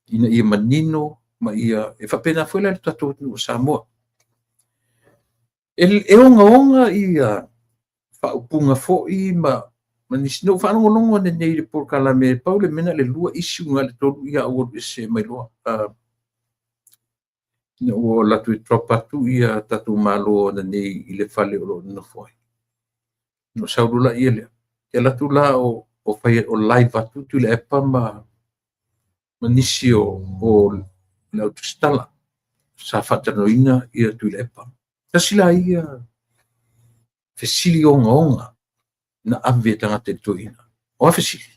Ina ia manino ma ia e faapena foi la le tatou atunuu o Samoa. E ogaoga ia faaupuga foi ma nisi. Na ou faalogologo ananei i le polokalame, pau le mea na o le 2 issue na o le 3 ia ou alu ese mai loa. Ina ua alu atu e drop atu ia tatou malo ananei i le fale o lo o nonofo ai. Na ou sau loa lea lea. Ke alu atu la o fai o live atu Tuilaepa ma nisi o le au tusitala sa faatalanoaina ia Tuilaepa. Tasi la ia fesili ogaoga na ave e tagata i le toeaina. O a fesili?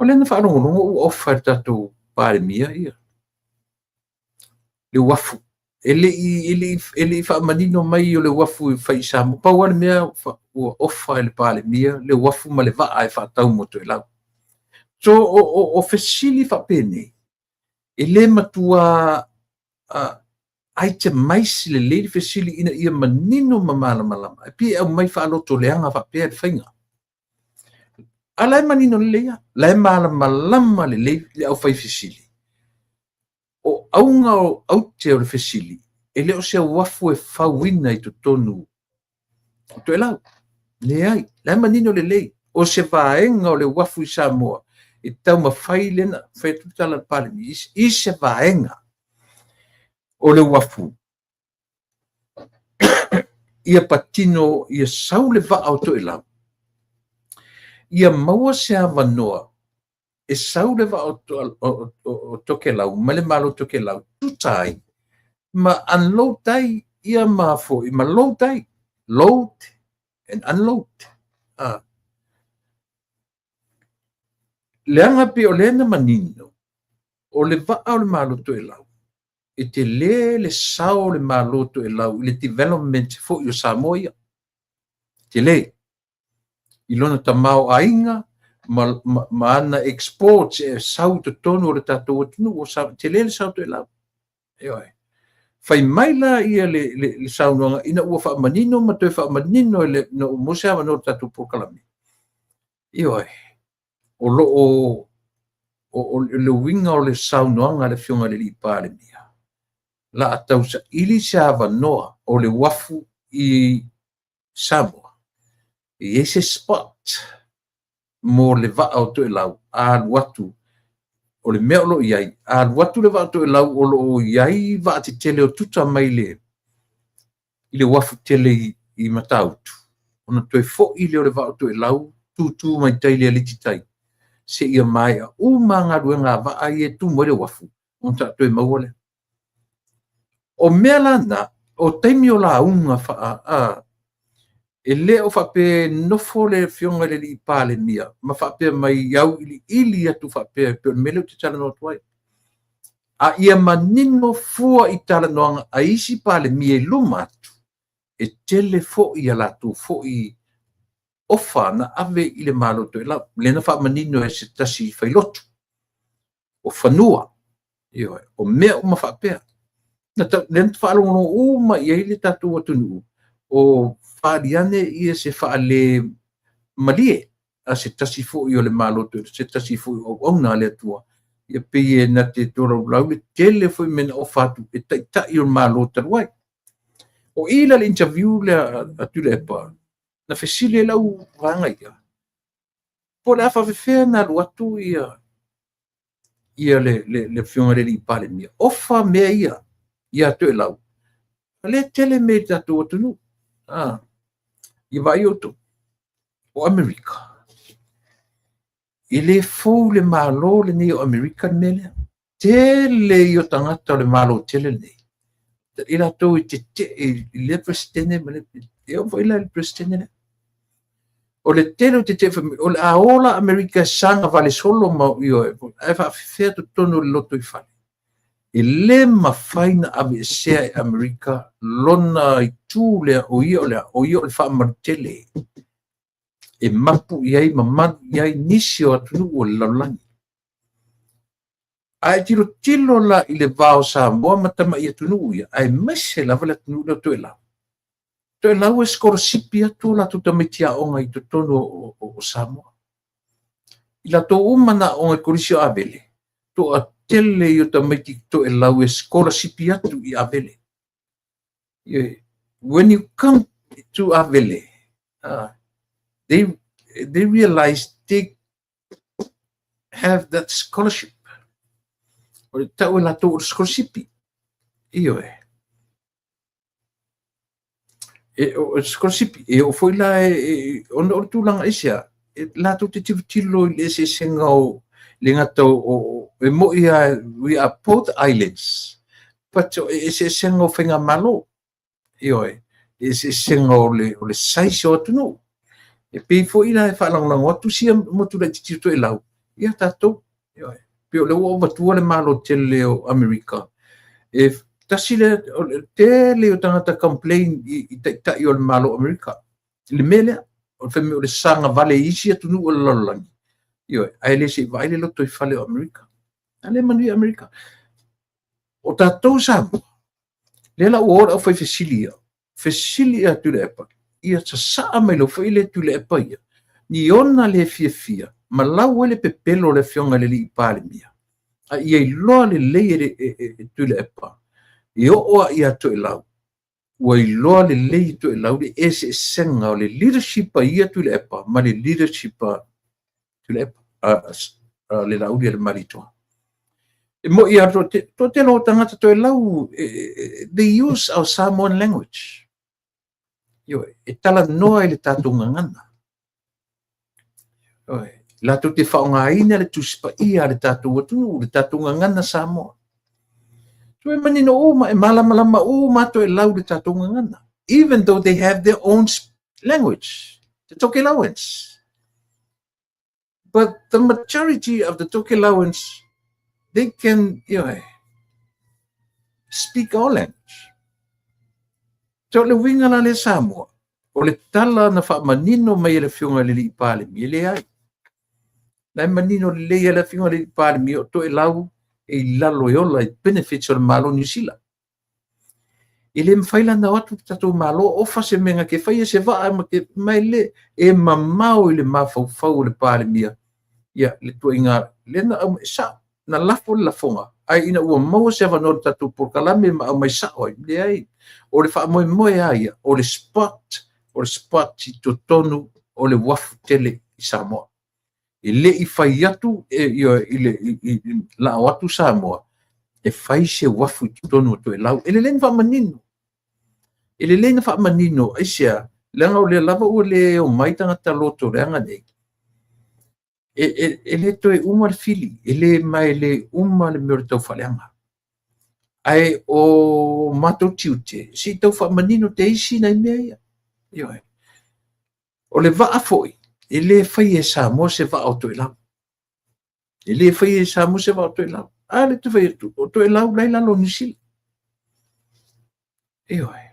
O lea na faalogologo ua ofa e le tatou Palemia ia le uafu. E le i faamanino mai o le uafu e fai i Samoa. Pau lava le mea ua ofa e le Palemia le uafu ma le vaa e faatau mo Toelau. So o fesili faapenei, e le matua itemize lelei le fesili ina ia manino ma malamalama. E pei e aumai faalotoleaga faapea le faiga. A la e manino lelei lava, la e malamalama lelei le aufai fesili. O auga o aute o le fesili, e le o se uafu e fauina i totonu o Toelau. Leai, la e manino lelei. O se vaega o le uafu i Samoa e taumafai lea na fai atu le tala a le Palemia i se vaega o le uafu ia patino ia sau le vaa o Toelau, ia maua se avanoa e sau le vaa o Tokelau mai le Malo o Tokelau, tuta ai ma unload ai ia ma foi ma load ai, load and unload. Leaga pei o lea na manino o le vaa o le Malo Toelau, e tele le sao o le Malo Toelau i le development foi o Samoa ia. Tele. I lona tamaoaiga ma ana exports e sau i totonu o le tatou atunuu o Samoa. Tele le sao Toelau. Ioe. Fai mai la ia le saunoaga ina ua faamanino ma toe faamanino ina ua maua se avanoa o le tatou polokalame. Ioe. O lo o le uiga o le saunoaga a le Afioga i le Palemia, la a tausaili se avanoa o le uafu i Samoa, e i ai se spot mo le vaa o Toelau a alu atu, o le mea o lo o i ai, a alu atu le vaa o Toelau o lo o i ai vaa tetele o tuta mai le uafu tele i Matautu, ona toe foi lea o le vaa o Toelau tutu mai tai le aliti tai, seia maea uma galuega a vaa ia e tumu ai le uafu, ona toe maua lea. O mea la na, o taimi o lauga e le o faapea nofo le Afioga i le Palemia ma faapea mai au iliili atu faapea pe o le mea lea ou te talanoa atu ai. A ia manino fua i talanoaga a isi Palemia i luma atu, e tele foi a latou foi ofa na ave i le Malo Toelau. Lea na faamanino e se tasi failotu, o fanua, o mea uma faapea. Lea na faalogologo uma i ai le tatou atunuu, o faaliane ia se faale malie a se tasi foi o le Malo, se tasi foi o auauna a le Atua, ia pei e na te tolaulau le tele foi mea na ofa atu e taitai o le Malo talu ai. O i la le interview lea a Tuilaepa, na fesili ai lau vaega ia, po o le a faafefea na alu atu ia le Afioga i le Palemia, ofa mea ia ia Toelau, o lea tele mea i tatou atunuu. Ia vaai outou, o Amerika, e le fou le Malo lenei o Amerika le mea lea. Tele ia o tagata o le Malo tele lenei. I latou e tetee i lea Peresetene ma le e oo foi la i le Peresetene lea. O le tele o tetee fai mai, o le a o la Amerika e savavale solo ma ioe, ae faafefea totonu o le lotoifale. E le mafai na aveesea e Amerika lona itu lea o ia o le a, o ia o le faamalu tele e mapu i ai ma malu i ai nisi o atunuu o le lalolagi. Ae tilotilo la i le va o Samoa ma tamai atunuu ia, aemaise lava le atunuu lea o Toelau. Toelau e sikolasipi atu o latou tamaiti aoga i totonu o Samoa. I latou uma na aoga i Kolisi o Avele, toatele ia o tamaiti Toelau e sikolasipi atu i Avele. When you come to Avele, they realize they have that scholarship. O le tau e latou o le sikolasipi. Ioe. E, o le sikolasipi, e oo foi la ona o le tulaga aisea, e latou te tilotilo i le eseesega o le gata o e moi lava, we are both islands, but o e eseesega o faigamalo. Ioe, e eseesega o le size o atunuu. E pei foi la e faalagolago atu sia motu laitiiti o Toelau, ia tatou. E pei o lea ua ou avatua le Malo tele o Amerika, e tasi le tele o tagata complain i taitai o le Malo o Amerika i le mea lea, o le fai mai o le savavale i isi atunuu o le lalolagi, ioe, ae le se i vaai le lotoifale o Amerika. A lea e manuia Amerika. O tatou Samoa, lea la ua o le aufaifesili ia, fesili ia Tuilaepa, ia sasaa mai loa foi le Tuilaepa ia, ni ona le fiafia ma lau ai le pepelo o le afioga i le alii Palemia, a ia iloa lelei e Tuilaepa, e oo lava ia Toelau, ua iloa lelei e Toelau le eseesega o le leadership a ia Tuilaepa ma le leadership a Tuilaepa, a le Laaulialemalietoa. E moi lava, toatele o tagata Toelau, they use our Samoan language. Ioe, e talanoa i le tatou gagana. Ioe, latou te faaaogaina le Tusi Paia a le tatou atunuu, le tatou gagana Samoa. So e manino uma, e malamalama uma Toelau le tatou gagana. Even though they have their own language, the Tokelauans. But the majority of the Tokelauans, they can, speak our language. So le uiga la le Samoa, o le tala na faamanino mai e le afioga i le alii Palemia, e leai. La e manino lelei e le afioga i le alii Palemia o Toelau e i lalo e ola i benefits o le Malo Niu Sila. E le mafai la ona o atu le tatou Malo ofa se mea ke faia se vaa ma ke mai le e mamao i le mafaufau o le Palemia. Ia, le tuaiga lea na au sa na lafo le lafoga, ai ina ua maua se avanoa le tatou polokalame ma aumai sao ai, leai. O le faamoemoe a ia, o le spot, o le spot i totonu o le uafu tele i Samoa. E le i fai atu i le lao atu Samoa, e fai se uafu i totonu o Toelau. E lelei na faamanino. E lelei na faamanino, aisea, leaga o lea lava ua le omai tagata loto leaga nei. E le toe uma le fili, e le mai le uma le mea o le taufaaleaga. Ae o matou tiute, se i tau faamanino te isi nai mea ia. Ioe. O le vaa foi, e le fai e Samoa se vaa o Toelau. E le fai e Samoa se vaa o Toelau. A le te fai atu, o Toelau lai lalo o Niu Sila. Ioe.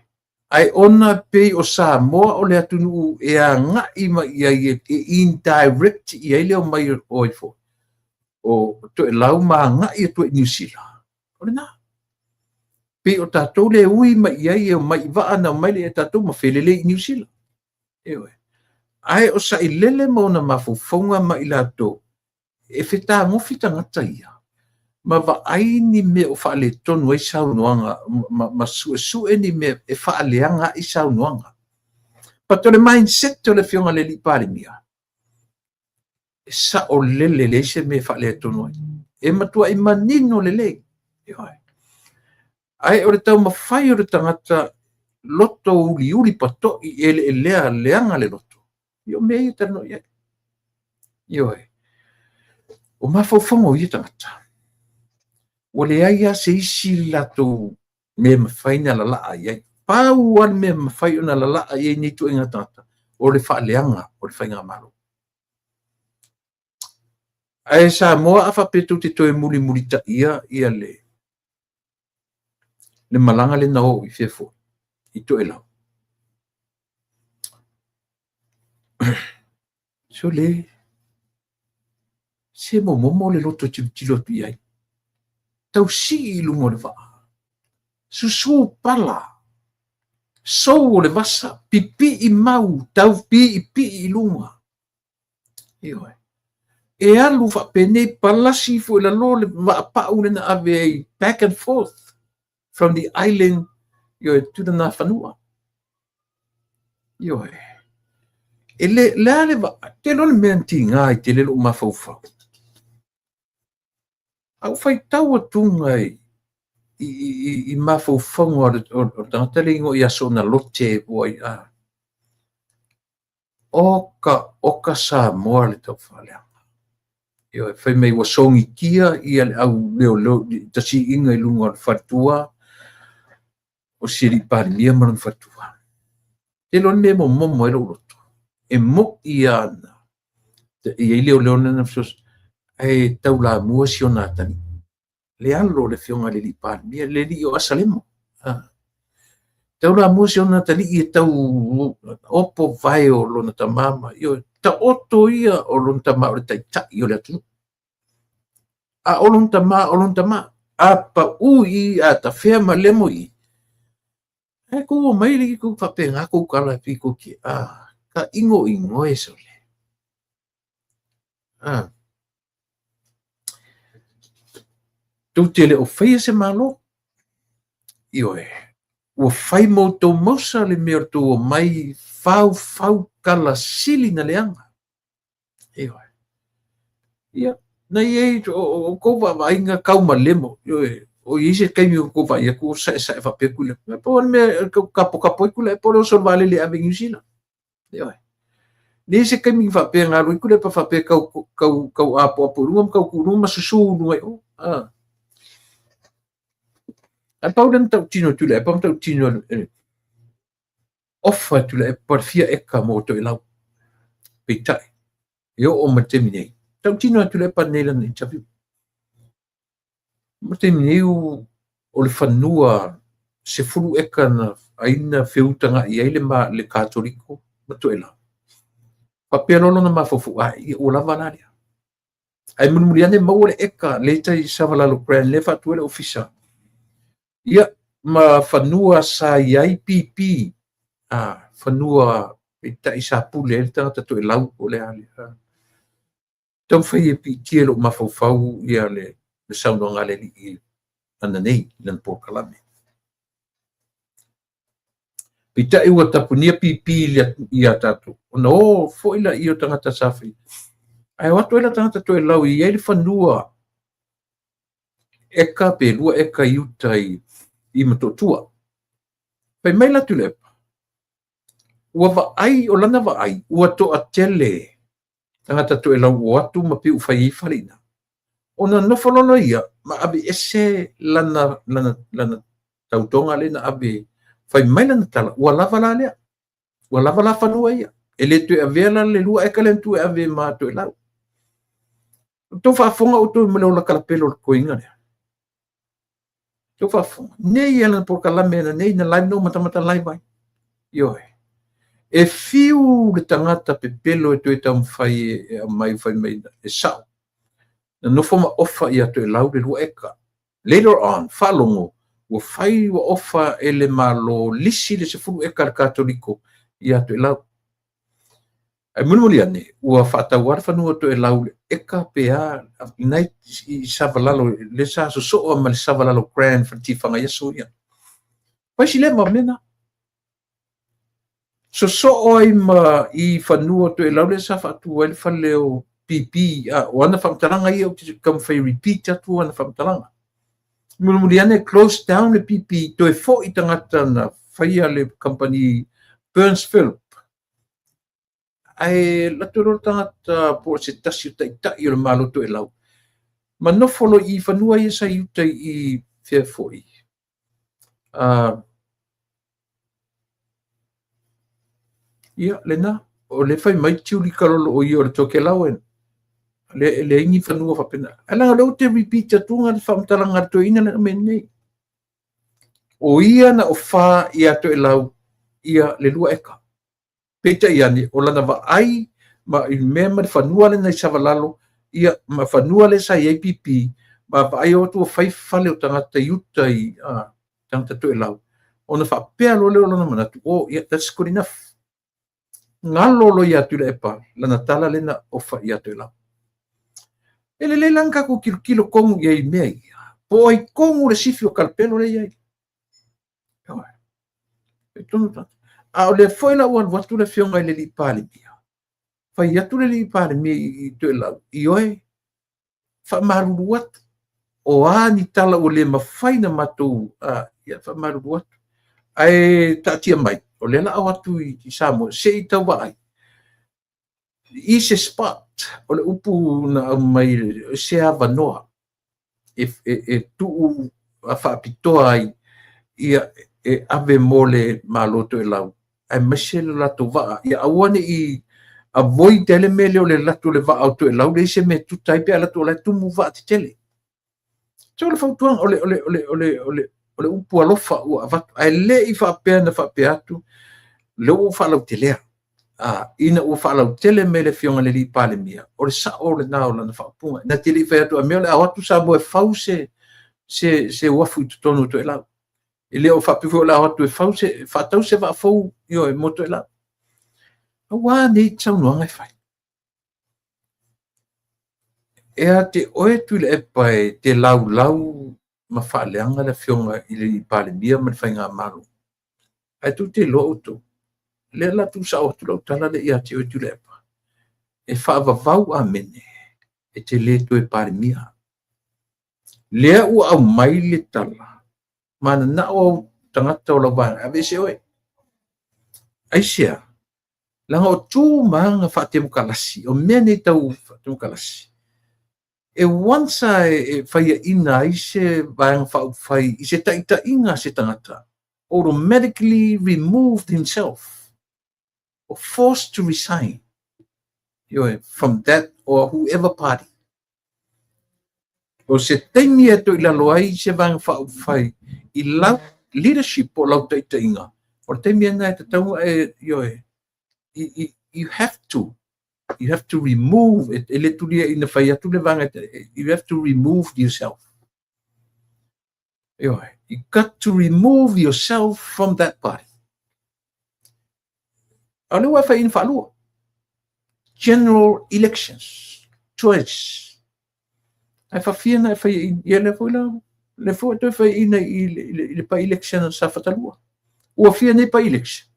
Ae ona pei o Samoa o le atunuu e agai mai i ai, e indirect i ai le omai o ai foi, o Toelau ma agai atu i Niu Sila. O lena. Pei o tatou le ui mai i ai e omai i vaa na omai le e tatou ma felelei i Niu Sila. Ioe. Ae o sailele ma ona mafaufauga ma i latou, e fetagofi tagata ia, ma vaai ni mea o faaletonu ai saunoaga, ma suesue ni mea e faaleaga ai saunoaga. But o le mindset o le afioga i le alii Palemia, e sao lele leai se mea e faaletonu ai. E matuai manino lelei. Ioe. Ae o le taumafai o le tagata loto uliuli patoi eleelea leaga le loto, ia o mea ia talanoa i ai. Ioe. O mafaufauga o ia tagata, ua leai lava se isi latou mea mafai na lalaa i ai. Pau lava le mea mafai ona lalaa i ai nei ituaiga tagata, o le faaleaga o le faigamalo. Ae Samoa a faapea tou te toe mulimulitaia ia le malaga lea na oo i fea foi, i Toelau. So le, se momomo le loto tilotilo atu i ai. Tausii i luga o le vaa. Susu pala. Sou o le vasa. Pipii mau. Tau piipii i luga. Ioe. E alu faapenei palasi foi lalo le vaapau le na ave ai back and forth from the island, ioe, to the Nafanua. Ioe. E le, le a le vaa, te loa le mea na tiga i tele lou mafaufau. A ou faitau atuga i mafaufauga o le tagata le ingoa ia Sona Lote po ai a. Oka Samoa le taufaaleaga. Ioe, fai mai ua sogitia ia le au leoleo tasiiga i luga o le faletua o si alii Palemia ma lona faletua. Te loa le mea e momomo ai lou loto. E moi ana. E i ai leoleo na fesoasoani. Ae taulamua si ona atalii, le alo o le afioga i le alii Palemia, le alii o Asalemo. Taulamua si ona atalii e tau opo vae o lona tama ma ioe, taoto ia o lona tama o le taitai o le atunuu. A o lona tama o lona tama, a pau i i a tafea ma lemo i i, ae kou omai alii kou faapena kou tala e pito ki a ka inoino e sole. A tou te le o faia se Malo. Ioe, ua fai ma outou mausa le mea o le tou omai faufau tala sili na leaga. Ioe. Ia, na i ai o tou vaavaaiga taumalemo, ioe, o i ai se taimi o tou vaai atu o saesae faapea Tuilaepa. E pau lava le mea e tapotapo ai Tuilaepa o le oso i le vaalele e ave i Niu Sila. Ioe. Leai se taimi na faapea na alu ai Tuilaepa faapea tau, tau, tau apoapo i luga ma tau tuu i luga ma susu i luga i o. Ah. Ae pau lea na tautino e Tuilaepa ma tautino e ofa e Tuilaepa le fia eka mo Toelau. Peitai, e oo mai le taimi nei, tautino e Tuilaepa nei lana interview. Ma le taimi nei o le fanua 10 eka na ai na feutaga'i ai le, ma, le Katoliko ma Toelau. Faapea loa lona mafaufau, a ia ua lava la lea. Ae mulimuli ane maua le eka le tai Savalalo Grand lea faatu ai le ofisa. Ia, ma fanua sa i ai pipi, a, fanua peitai sa pule ai le tagata Toelau po o le a le, a. Taumafai e piitia i lou mafaufau ia le, le saunoaga a le alii ananei i lana polokalame. Peitai ua tapunia pipi ia tatou, ona o foi laia o tagata sa fai. Ae o atu ai la tagata Toelau e i ai le fanua eka pe 2 eka i uta i Motootua. Fai mai la Tuilaepa, ua vaai, o lana vaai, ua toatele tagata Toelau ua o atu ma pei ua fai ai fale i ina. Ona nofo loa ia ma aveese lana, lana, lana tautoga lea na ave, fai mai lana tala, ua lava la lea. Ua lava la fanua ia. E le toe avea la le 2 eka lea na tuu e ave ma Toelau. Outou faafofoga outou ma le ola kalapelo o le toeaina lea. Outou faafofoga. Nei ia lana polokalame na nei na live no matamata live ai. Ioe. E fiu le tagata pepelo e toe taumafai e aumai fai mai e sao. Na nofo ma ofa ia Toelau le 2 eka. Later on, faalogo, ua fai ua ofa e le Malo lisi le 10 eka a le Katoliko ia Toelau. Ae mulimuli ane, ua faatau lava le fanua o Toelau le eka pe a, lena i Savalalo, le sa sosoo ma le Savalalo Grand Faletifaga i aso ia. Fai si leva o mea na. Sosoo ai ma i fanua o Toelau lea sa faatu ai le fale o PP, a, o ana faamatalaga ia ou te taumafai e repeat atu ana faamatalaga. Mulimuli ane close down le PP, toe foi tagata na faia le kamupani Burns Philp. Ae alu atu loa le tagata po o se tasi o taitai o le Malo Toelau, ma nofo loa i fanua ia sa i uta i fea foi. Ia, lena, o le fai mai Tiuli Kalolo o ia o le Tokelauan. Le, e leai ni fanua faapena. Ae leaga o lea ou te repeat atu le faamatalaga a le toeaina lena mea nei. O ia na ofa ia Toelau ia le 2 eka. Peitai ane, o lana vaai ma i mea ma le fanua lena i Savalalo, ia ma fanua lea sa i ai pipi, ma vaai o atu ua fai fale o tagata i uta i tagata Toelau, ona faapea loa lea o lona manatu, oh yeah, that's good enough. Galo loa ia Tuilaepa lana tala lena ofa ia Toelau. E lelei la ona tatou tilotilo tonu i ai i mea ia. Po o ai tonu le sifi o kalapelo lea e i ai. A o lea foi la ua alu atu le afioga i le alii Palemia, fai atu le alii Palemia i Toelau, ioe, faamalulu atu, o a ni tala ua le mafai na matou, ia faamalulu atu. Ae taatia mai, o lea la o atu i Samoa, se i tau vaai, i se spot, o le upu na aumai, se avanoa e tuu faapitoa ai ia e ave mo le Malo Toelau, aemaise le latou vaa, ia aua ne i avoid ai le mea lea o le alu atu o le vaa o Toelau, leai se mea e tuta ai pe a alu atu o la e tumu vaatetele. So o le fautuaga, o le upu alofa ua avatu, ae le i faapea na faapea atu, lea ua ou faalautelea. Ina ua faalautele mai le Afioga i le alii Palemia, o le sao lena o lana faaupuga. Na te le i fai atu a mea o le a o atu Samoa e fau se uafu i totonu o Toelau. E le o faapea foi o le a o atu e fau se, faatau se vaa fou, ioe, mo Toelau. Aua nei saunoaga e fai. E a te oe Tuilaepa e te laulau ma faaleaga le Afioga i le Palemia ma le Faigamalo. Ae tou te iloa outou, lea o le a tuusao atu lau tala lea ia te oe Tuilaepa, e faavavau amene e te le toe Palemia. Lea ua aumai le tala, mananao au tagata o lau vaega e aveese oe. Aisea? Leaga o tu ma aga faatemokarasi, o mea nei tau faatemokarasi, e once lava e faiaina ai se Vaega Faaupufai i se taitaiga a se tagata, automatically removed himself or forced to resign, ioe, from that or whoever party. O se taimi e toilalo ai se Vaega Faaupufai i lau leadership po o lau taitaiga, o le taimi lena e tatau ona e, ioe, you have to, you have to remove, e le tulia ina fai atu le vaega, you have to remove yourself. Ioe, you got to remove yourself from that party. A o lea ua e fai ina faalua. General elections, twice. Ae faafia na e fai ina, ia lea foi la, lea foi ua toe fai ina i le by-election a Safata 2. Ua fia nei by-election?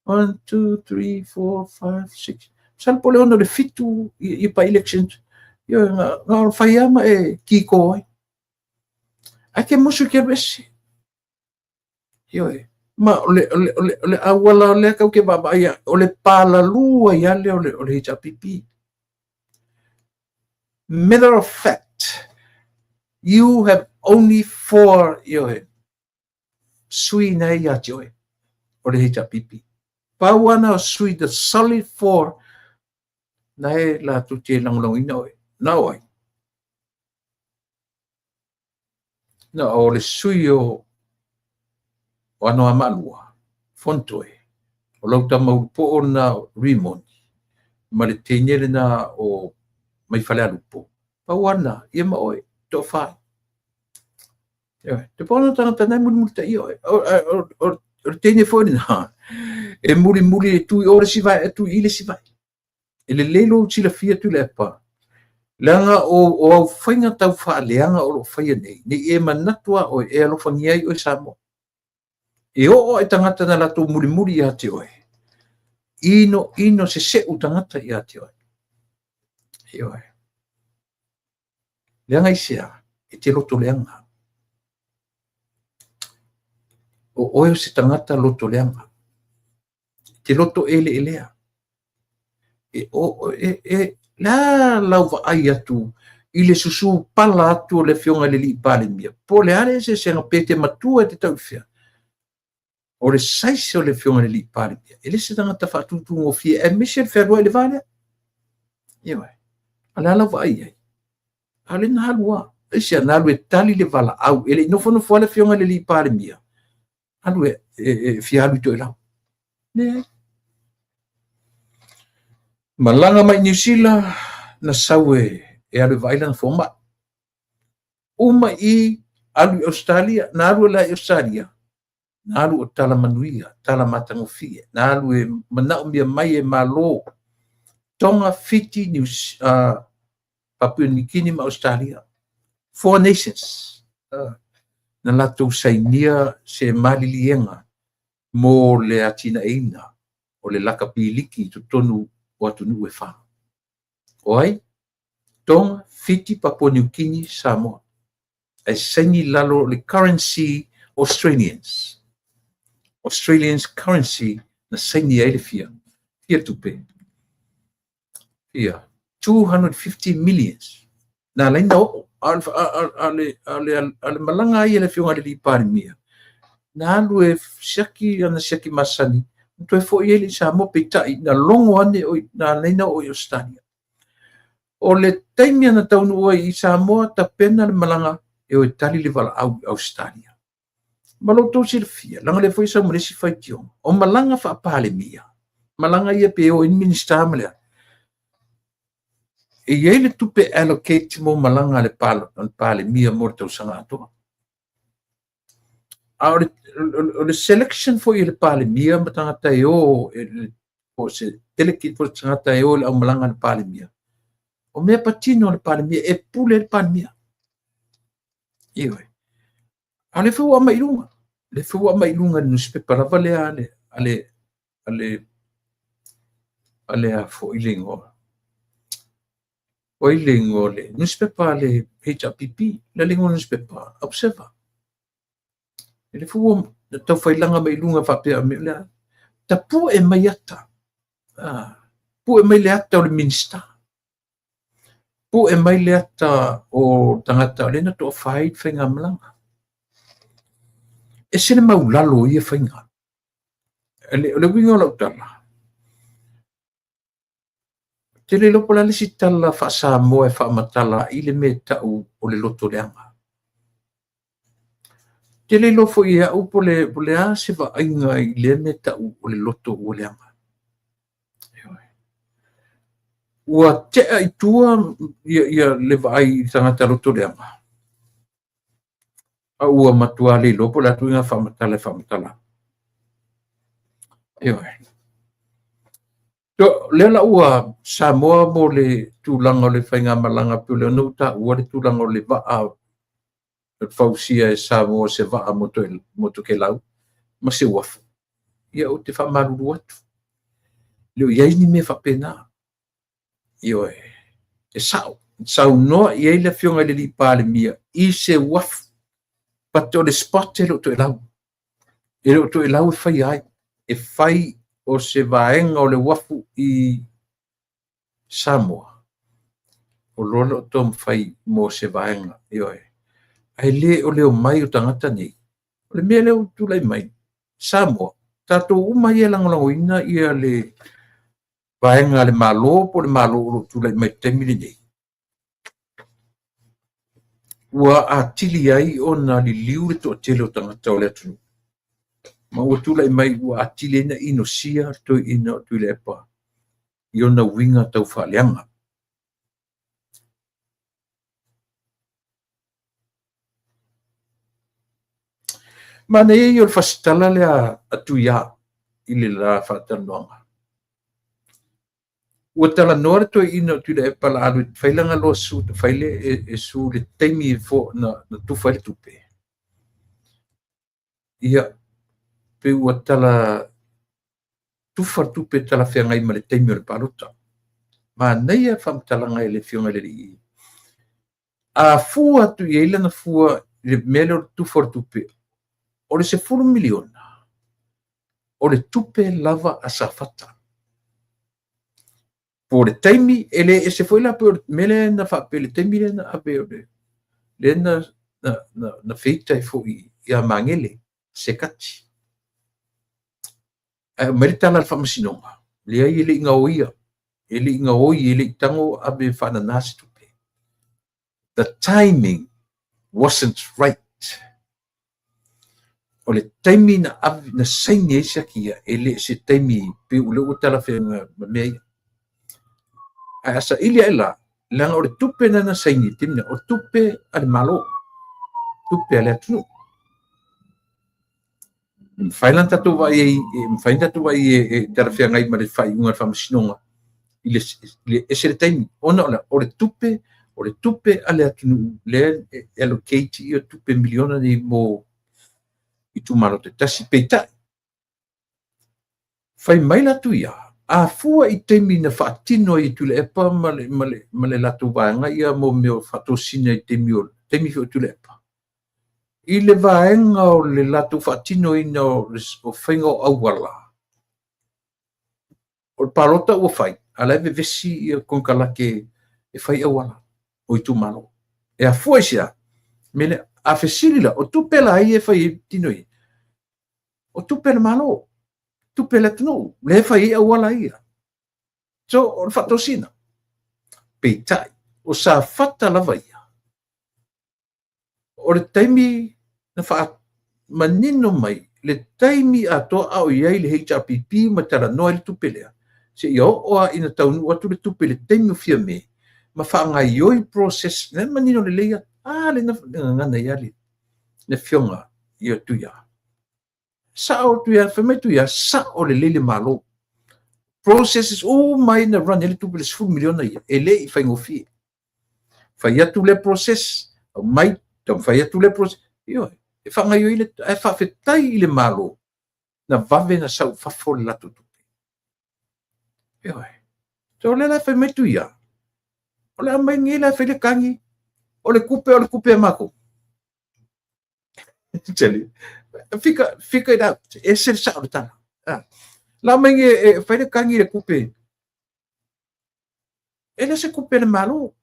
1, 2, 3, 4, 5, 6. Masalo po o le 6 le 7 i by-elections. Ia, na o fai lava ma e kiko ai. Ae te musu i te alu ese. Ioe. Ma o le auala lea tatou te vaavaai ai, o le palalū ai lava lea o le HRPP. Matter of fact, you have only 4, ioe, sui na e ia te oe, o le HRPP. Pau lava na o sui, the solid 4, na e latou te lagolagoina oe. Na o ai? Na o le sui o Anoamaa 2, Fonotoe, o lau tama ulupoo lena o Rimoni, ma le teine lena o mai Falealupo. Pau lava lena, ia ma oe, toafa. Ioe, te pau na tagata na e mulimulitaia oe. O le teine foi lena, e mulimuli e tu i o le isi vae, e tu i le isi vae. E lelei lou silafia Tuilaepa, leaga o au faiga tau faaleaga o lo o faia nei, nei e manatu a oe e alofagia ai oe Samoa. E oo ai tagata na latou mulimuli ia te oe, ino ino seseu tagata ia te oe. Ioe. Leaga aisea, e te loto leaga. O oe o se tagata loto leaga. E te loto eleelea. E, o, e, e, la lau vaai atu i le susu pala atu o le Afioga i le alii Palemia, po o le a le eseesega pe te matua e te tau i fea. O le size o le Afioga i le alii Palemia, e le se tagata faatutugofie, aemaise le fealuai i le va lea. Ioe. A o le a lau vaai i ai? A o lea na alu lava. Aisea? Na alu e tali le valaau. E le i nofonofo lava le Afioga i le alii Palemia, alu e fia alu i Toelau. Leai. Malaga mai Niu Sila, na sau e alu e vaai lana fomai. Uma i alu i Australia, na alu la i Australia, na alu o tala manuia, tala matagofie, na alu e manaomia mai e Malo, Tonga, Fiti, New, Papua New Guinea ma Australia. 4 nations. Na latou sainia se maliliega mo le atinaeina o le lakapi liki i totonu o atunuu e 4. O ai? Tonga, Fiti, Papua New Guinea, Samoa. Ae saini i lalo o le currency Australians. Australians currency na saini ai le fia. Fia tupe. Fia. 250 millions. Na ala ai na oo. A o le malaga ai e le Afioga i le alii Palemia, na alu e siaki ana siaki masani, Na toe foi ai lea i Samoa, peitai na logo ane o na ala ai ona oo i Ausetalia. O le taimi na taunuu ai i Samoa, tapena le malaga e o e tali le valaau i Ausetalia. Ma lo outou silafia, leaga o lea foi e sau ma le isi faitioga, o malaga faa-Palemia, malaga ia pe o ai ni Minisita ma le a, e i ai le tupe allocate mo malaga a le Palemia mo le tausaga atoa. A o le selection foi e le Palemia ma tagata e o, po o se delegate foi o tagata e o i le aumalaga a le Palemia, o mea patino a le Palemia, e pule le Palemia. Ioe. A o lea foi ua aumai i luga. O lea foi ua aumai i luga i le nusipepa lava lea a le a foi le igoa. O ai le igoa o le nusipepa a le HRPP, le igoa o le nusipepa, Observer. E lea foi ua taufailaga mai i luga faapea o lea tapue mai ata. Pue mai le ata o le Minisita. Pue mai le ata o tagata o lea na toafa ai le faigamalaga. E se le maulalo o ia faiga. O le uiga o lau tala, ou te le iloa po o le a le isi tala faa-Samoa e faamatala ai le mea e tau o le loto leaga. Ou te le iloa foi e au po o le a se vaaiga i lea mea e tau o le loto ua leaga. Ua tea i tua le vaai i tagata loto leaga, a ua matua le iloa po o le a ituaiga faamatala e faamatala. Ioe. Lea la ua Samoa mo le tulaga o le faigamalaga, pei o lea ua taua le tulaga o le vaa fausia e Samoa, se vaa mo Tokelau ma se uafu. Ia, ou te faamalulu atu, le o i ai ni mea faapena. Ioe, e sao, saunoa i ai le afioga i le alii Palemia i se uafu, but o le spot e le o Toelau. E le o Toelau e faia ai. E fai o se vaega o le uafu i Samoa, o loa lea o taumafai mo se vaega. Ioe. Ae le o le omai o tagata nei. O le mea lea ua tulai mai, Samoa, tatou uma ia e lagolagoina ia le vaega a le Malo po o le Malo o lo o tulai mai i le taimi lenei, ua atili ai ona liliu le toatele o tagata o le atunuu. Ma ua tulai mai ua atili ai na inosia le toeaina o Tuilaepa i ona uiga taufaaleaga. Manaia ia o le fasitala lea a Tuia i le la faatalanoaga. Ua talanoa le toeaina o Tuilaepa la alu e fai lana lawsuit, fai le e sue le taimi e fo na tufa ai le tupe. Ia, pe ua tala tufa le tupe talafeagai ma le taimi o le palota. Manaia faamatalaga e le afioga i le alii. A fua atu i ai lana fua i le mea lea o le tufa o le tupe, o le $10 miliona, o le tupe lava a Safata. Po o le taimi, e le ese foi la pe o le mea lea na faapea le taimi lea na ave o le lea na feita ai foi ia Magele, Sekati. Ae aumai le tala a le faamasinoga, leai e le i gaoia, e le i gaoi, e le i tago ave faanana se tupe. The timing wasn't right. O le taimi na ave, na saini ai siaki ia, e le se taimi pe o lea ua talafeaga ma mea ia. Ae a saili ae la, leaga o le tupe na saini i le taimi na, o tupe a le Malo, tupe a le atunuu. E mafai la ona tatou vaai ai, e mafai ona tatou vaai e talafeagai ma le faaiuga a le faamasinoga i le ese le taimi, ona o le tupe, o le tupe a le atunuu lea e allocate ia tupe miliona nei mo itumalo taitasi. Peitai, fai mai la Tuia, a fua i taimi na faatino ai e Tuilaepa ma le latou vaega ia mo mea o faatosina i taimi o taimi foi o Tuilaepa, i le vaega o le latou faatinoina o faiga o auala, o le palota ua fai, a la e vevesi ia konekarate e fai auala o itumalo. E afua i se a? Mea lea, a fesili la, o tupe la ia e fai ai tino ia, o tupe a le Malo. Tupe a le atunuu, lea e fai ai auala ia. So, o le faatosina. Peitai, o Safata lava ia, o le taimi na faamanino mai le taimi atoa a o i ai le HRPP ma talanoa ai le tupe lea, seia oo lava ina taunuu atu le tupe i le taimi o Fiame ma faagaoioi process, lea e manino lelei atu. A lea na gagana ai lava le afioga ia Tuia. Sao Tuia, fai mai Tuia, sao lelei le Malo. Processes uma ai na run ai le tupe le 10 miliona ia, e le i faigofie. Fai atu lea process, aumai, taumafai atu lea process. Ioe, e faagaoioi le, ae faafetai i le Malo, na vave na sau i fafo le latou tupe. Ioe. So o lea la e fai mai Tuia, o le a aumai nei la e fai le tagi, o le tupe o le tupe a matou. Fika, fika it out. E ese le sao o le tala. Ah. La mai nei e fai le tagi i le tupe. E le se tupe a le Malo.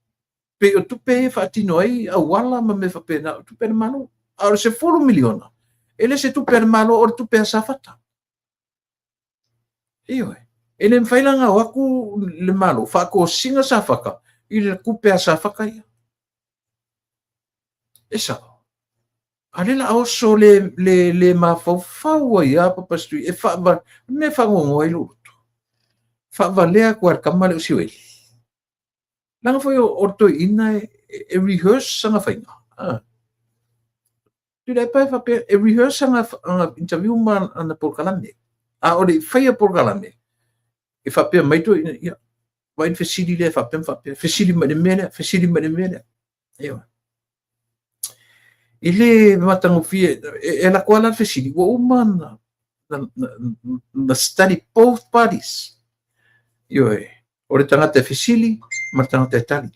Pei o tupe ia e faatino ai auala ma mea faapena, o tupe a le Malo. A o le 10 miliona, e le se tupe a le Malo, o le tupe a Safata. Ioe. E le mafai la ona o atu le Malo faatosina Safata i le tupe a Safata ia. E sao. A lea la a oso le, le, le mafaufau ai a Papa Street e faava, mea faanoanoa ai lou loto. Faavalea atu lava e le tama lea o Sioeli. Leaga foi o le toeaina e, e rehearse ana faiga. Ah. Tuilaepa e faapea, e rehearse ana, ana interview ma ana polokalame. A o le i faia polokalame, e faapea mai toeaina, ia, vaai le fesili lea faapea ma faapea, fesili mai le mea lea, fesili mai le mea lea. Ioe. E le matagofie, e alu atu lava la le fesili, ua uma na, na, na, na study both parties. Ioe, o le tagata e fesili ma le tagata e tali.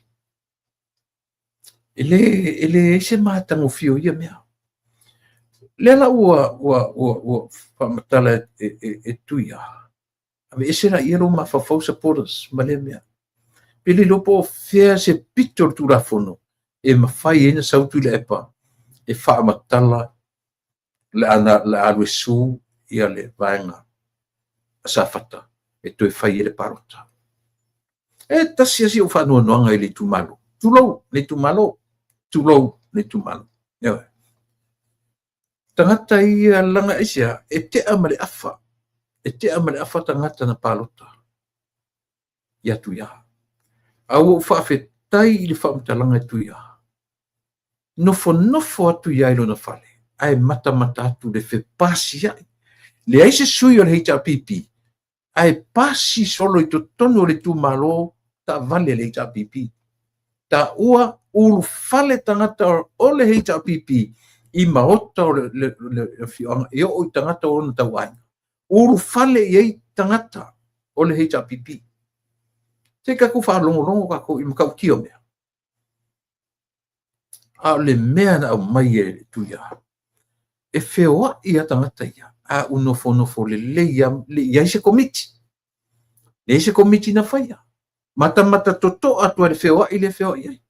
E le, e leai se matagofie o ia mea. Lea la ua, ua, ua, ua faamatala e, e, e, e Tuia, Aveese laia lou mafaufau supporters ma lea mea. Pe le iloa po o fea se pito o le Tulafono e mafai ai ona sau Tuilaepa e faamatala le a, le a alu e su ia le vaega a Safata e toe fai ai le palota. E tasi lava si ou faanoanoaga i le itumalo. Tulou le itumalo, tulou le itumalo. Ioe. Tagata ia laga aisea? E tea ma le afa, e tea ma le afa tagata na palota ia Tuia. A ua ou faafetai i le faamatalaga e Tuia. Nofonofo atu ia i lona fale, ae matamata atu le fepasia'i. Leai se sui o le HRPP ae pasi solo i totonu o le itumalo taavale a le HRPP. Taua ulufale tagata o le HRPP i maota o le afioaga e oo i tagata o ona tauaiga. Ulufale i ai tagata o le HRPP. Se i tatou faalogologo tatou i matautia o mea. A o le mea na aumai e Tuia, e feoai a tagata ia, a u nofonofo lelei lava, le i ai se komiti. Leai se komiti na faia. Matamata totoa atu ai le feoai lea e feoai ai.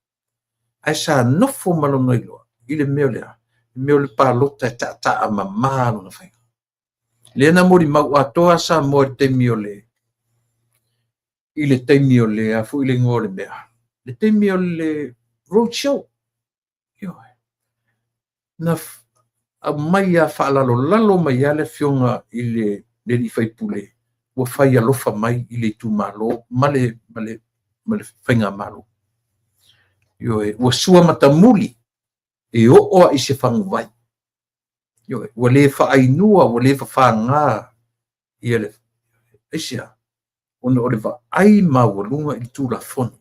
Ae sa nofo ma lona iloa i le mea o le a? Le mea o le palota e taataa mama lona faiga. Lea na molimau atoa Samoa i le taimi o le i le taimi o le a foi le igoa o le mea, le taimi o le road show. Ioe. Na aumai a faalalolalo mai lava le afioga i le alii faipule ua fai alofa mai i le itumalo ma le, ma le, ma le faigamalo. Ioe, ua sua matamuli e oo lava i se faguvai. Ioe, ua le faainua, ua le fafaga ia le aisea? Ona o le vaai maualuga i le Tulafono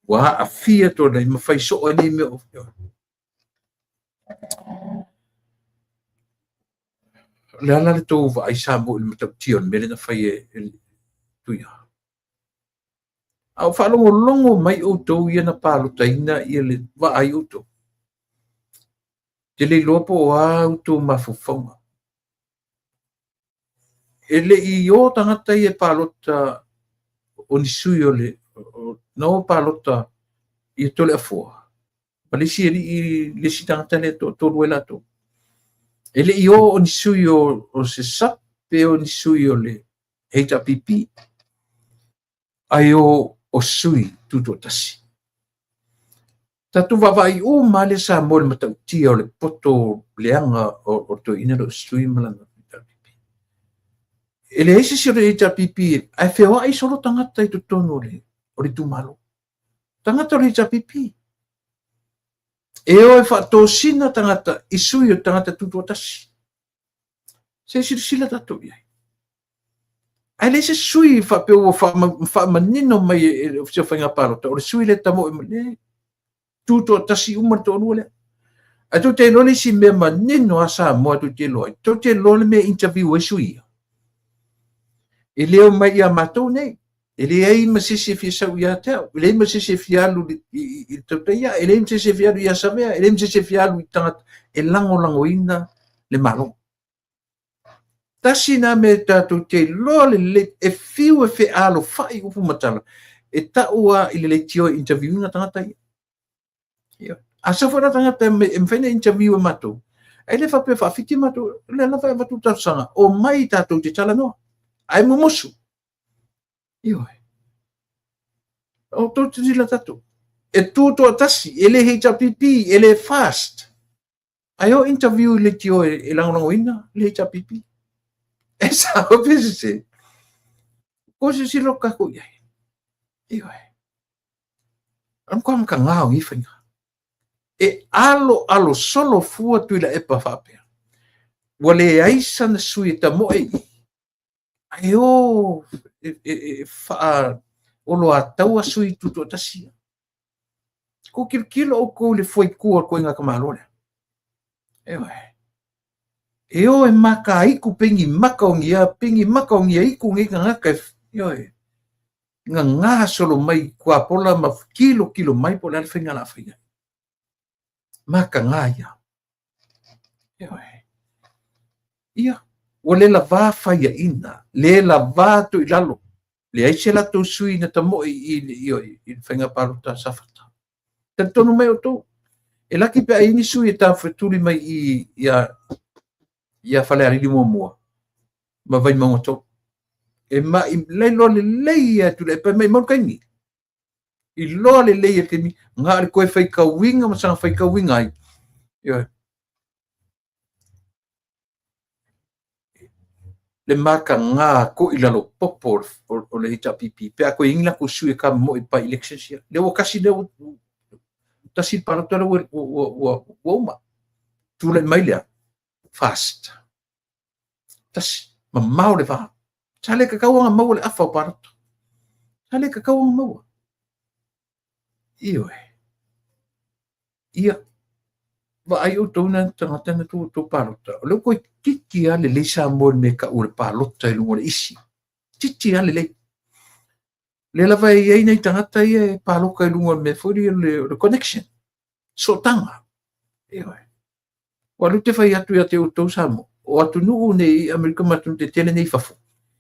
ua aafia tonu ai ma fai soo ai nei mea o O le a la le tou vaai Samoa i le matautia o le mea lea na fai e Tuia? A o faalogologo mai outou ia na palotaina ia le vaai outou. Te le iloa po o a outou mafaufauga. E le i o tagata ia e palota o ni sui o le na o palota ia Toleafoa ma le isi alii le isi tagata lea e toatolu ai latou. E le i o o ni sui o se SUPP pe o ni sui o le HRPP, ae o sui tutoatasi. Tatou vaavaai uma lava le Samoa i le matautia o le poto leaga o le toeaina lea o Sui ma lana HRPP. E leai se isi o le HRPP ae feoai solo tagata i totonu o le itumalo. Tagata o le HRPP. E o e faatosina tagata i sui o tagata tutoatasi. Se i silasila tatou i ai. Ae leai se sui faapea ua faamanino mai e le Ofisa o Faiga Palota, o le sui lea tamoe mai, le tutoatasi uma le toalua lea. Ae tou te iloa le isi mea manino a Samoa tou te iloa ai, tou te iloa le mea e interview ai sui ia. E le o mai ia matou nei, e leai ma se isi e fia sau ia te au, e leai ma se isi e fia alu i le Tautaia, e leai ma se isi e fia alu ia Savea, e leai ma se isi e fia alu i tagata e lagolagoina le Malo. Tasi na mea tatou te iloa lelei, e fiu e fealofai upu ma tala, e tau lava i le leitio e interview ina tagata ia. Ia. A sau foi la tagata e mafai ona interview e matou, e le faapea faafiti matou, o lea lava e avatu le talosaga, omai tatou te talanoa, ae mumusu. Ioe. O tou silasila tatou. E tutoatasi, e le HRPP, e le FAST. Ae o interview i leitio e lagolagoina le HRPP. E sao pe sese. Ko silasila o tatou i ai. Ioe. O le matua mataga o nei faiga. E alo alo solo fua Tuilaepa faapea. Ua leai sana sui e tamoe i i. Ae o e faaoloataua sui tutoatasi ia. Kou tilotilo outou i le foaitu o le ituaiga tamaloa lea. Ioe. E o e makaitu pei ni maka o ni a, pei ni maka o ni aitu nei tagata e, ioe, gagā solo mai tuapola ma kilokilo mai po o le a le faiga o le a fai ai. Mataga ia. Ioe. Ia, ua le lavā faiaina, le lavā Toilalo, leai se latou sui na tamoe i i le faiga palota a Safata. Talitonu mai outou, e laki pe a i ai ni sui e tafetuli mai i ia ia Falealili muamua ma Vaimauga 3. E mai la iloa lelei ia Tuilaepa e maimau le taimi. Iloa lelei e le taimi, na o le toe faitauina ma saga faitauina ai. Ioe. Le mataga toilalo popo o le HRPP pe a toe i ai ni latou sui e tamomoe i by elections ia. Lea ua tasi lea ua tasi le palota lea ua uma. Tulai mai lea, FAST. Tasi, mamao le va. Sa le tatau ona maua le afa o palota. Sa le tatau ona maua. Ioe. Ia, vaai outou na tagata na tou outou palota. O lea ua toeitiiti lava lelei Samoa i le mea e tau o le palota i luga o le isi. Titi lava lelei. O lea lava e i ai nai tagata ia e palota i luga o le mea foi lea o le connection, sootaga. Ioe. Aua o lea ou te fai atu ia te outou Samoa, o atunuu nei i Amerika ma atunuu tetele nei i fafo,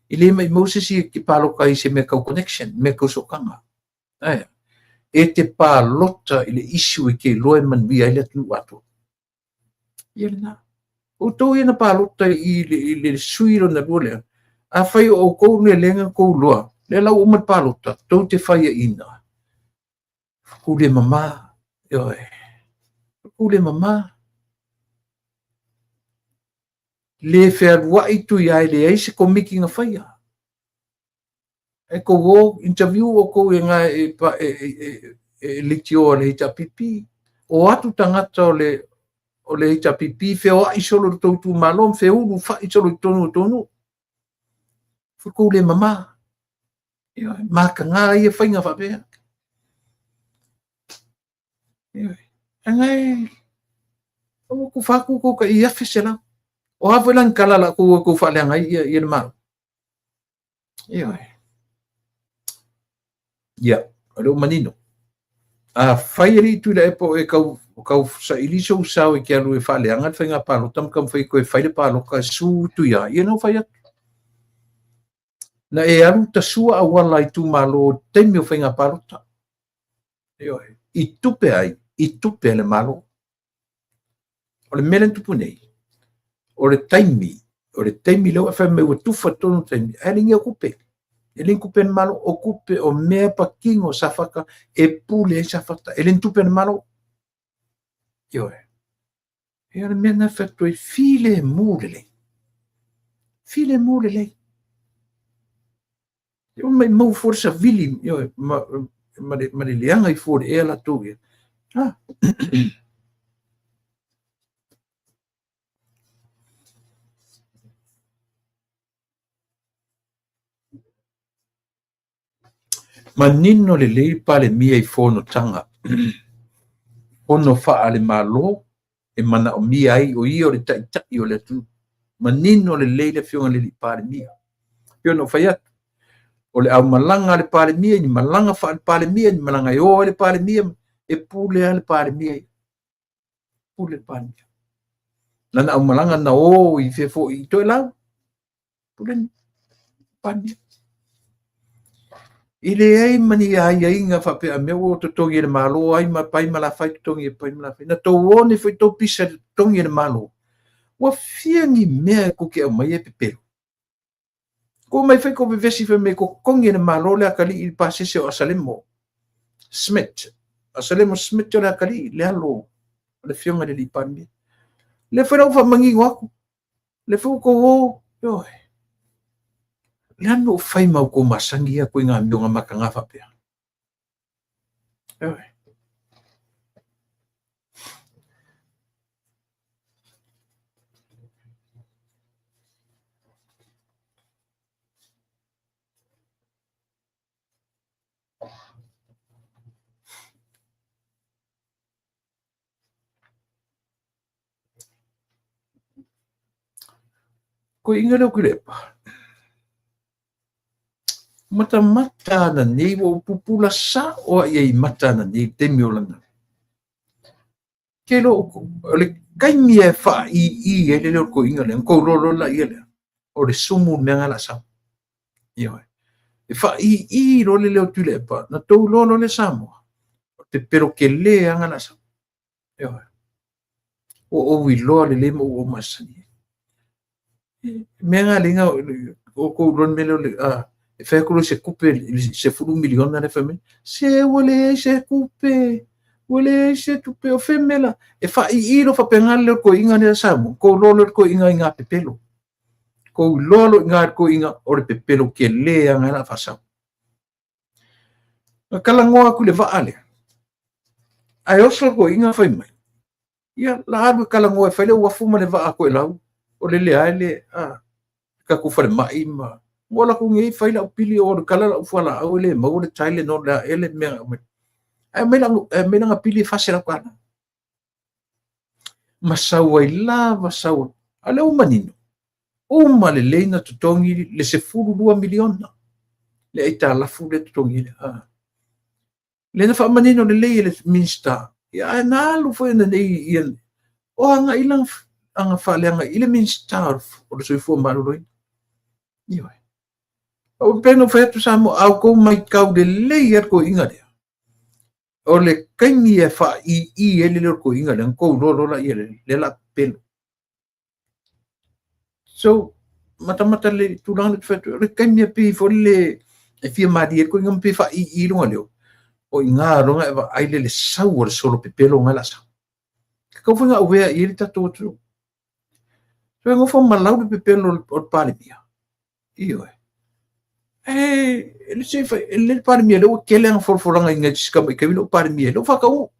e le maimau se isi e te palota i se mea tau connection, mea tau sootaga. Ae a? E te palota i le issue e te iloa e manuia ai le atunuu atoa. Ia lena. Outou ia na palota i le, i le sui lona lua lea, afai o outou le lea na outou iloa, lea la ua uma le palota, tou te faiaina. Kou le mama, ioe. Kou le mama. Le fealuai Tuiae, leai se komiti na faia. E kou o interview outou e nga e e e e leitioa a le HRPP. O atu tagata o le o le HRPP feoai solo i le tou itumalo ma feulu fai solo i totonu o tou nuu. Foi kou le mama. Ioe, mataga ia faiga faapea. Ioe, ae ngai aua kou fatu kou tai 1,100. O a foi la ni tala la kou kou faaleaga ai ia ia le Malo. Ioe. Ia, o lea ua manino. Afai e le i Tuilaepa o e tau, tau saili sou sao e te alu e faaleaga le faiga palota ma taumafai e toe fai le palota e su Tuia, ia na ou fai atu. Na e alu tasua auala itumalo i le taimi o faiga palota. Ioe. I tupe ai, i tupe a le Malo. O le mea lea na tupu nei, o le taimi O le taimi lea ua e fai mai ua tufa tonu taimi, ae le ni tupe. E le tupe na malo, o tupe o mea patino Safata e pule ai Safata. E le ni tupe na malo. Ioe. E o le mea na fai atu ai, filemu lelei. Filemu lelei. E o mai mau fua le savili, ioe, ma le leaga i fua o le ea latou ia. Ah. Manino lelei Palemia i fonotaga, fono faale-Malo e manaomia ai o ia o le taitai o le atunuu. Manino lelei le afioga i le Palemia. Pei ona ou fai atu, o le aumalaga a le Palemia, ni malaga faale-Palemia, ni malaga e o ai le Palemia, e pule lava le Palemia ia. Pule le Palemia. Lana aumalaga na o i fea foi i Toelau, pule le Palemia. E leai ma ni aiaiga faapea a mea ua totogi e le Malo ai ma pai ma la fai totogi e pai ma la fai. Na tou o nei foi tou pisa i le totogi e le Malo. Ua fia ni mea e tou te aumaia e pepelo. Kou mai fai kou vevesi fai mai totogi e le Malo le atalii i le pasese o Asalemo Smith. Asalemo Smith o le atalii le alo o le afioga i le alii Palemia. Lea foi la ua faamanino atu. Lea foi ua tou o, ioe. O le a le mea ua fai ma outou masani ia ituaiga amioga mataga faapea? Ioe. Koe inga leo Tuilaepa. Matamata ana nei, ua ou pupula sao a i ai mata ana nei i le taimi o lana. Ke lo, o le taimi e whaii ai le leo o le toeaina lea, na tou iloa loa laia lea, o le sumu le mea na la sau. Ioe. E whaii loa le leo o Tuilaepa, na tou iloa loa lea Samoa, o le pepelo tele lava na la sau. Ioe. Ua ou iloa lelei ma ua ou masani ai. Mea na lea outou iloa le mea lea o le, e fai atu loa i se tupe i le 10 miliona lea fai mai, se ua leai se tupe, ua leai se tupe, o fea mea la, e faai'i loa faapena le leo o le toeaina lea Samoa, tou iloa loa le toeaina i ngā pepelo. Tou iloa loa i ngā le toeaina o le pepelo tele lava na o le a faasau. Na talanoa atu i le vaa lea, ae oso le toeaina fai mai, ia, la alu e talanoa e fai le uafu ma le vaa a Toelau, o le lea e le, a, tatou falemai ma, ua alu atu nei fai lau pili o le tala lau fualaau e le maua le Tylenol le a ea le mea na aumai. Ae aumai lau, aumai lana pili e $400. Ma sau ai lava sau. A o lea ua manino, uma lelei na totogi le 12 miliona le aitalafu lea totogi ai. Ah. Lea na faamanino lelei e le Minisita, ia ae na alu foi ananei ia o agai lana aga faaleaga i le Minisita o le Soifua Maloloina. Ioe. O pei ona ou fai atu Samoa, a outou maitau lelei lava le toeaina lea, o le taimi e faai'i ai le leo o le toeaina lea, ona tou iloa loa laia lea la pepelo. So, matamata le tulaga lea ou te fai atu ai, o le taimi e pei foi lele e fia malie ai le toeaina ma pei e faai'i lona leo, o i ina loa na e vaai lea i le sau o le solo pepelo na o le a sau. Tatau foi ona aware i ai le tatou atunuu. So e nofo ma lau le pepelo o le Palemia. Ioe. E le se fai, e le Palemia lea ua tele ana folafolaga i nai si tamaitai lea ua Palemia, lea ua faataunuu.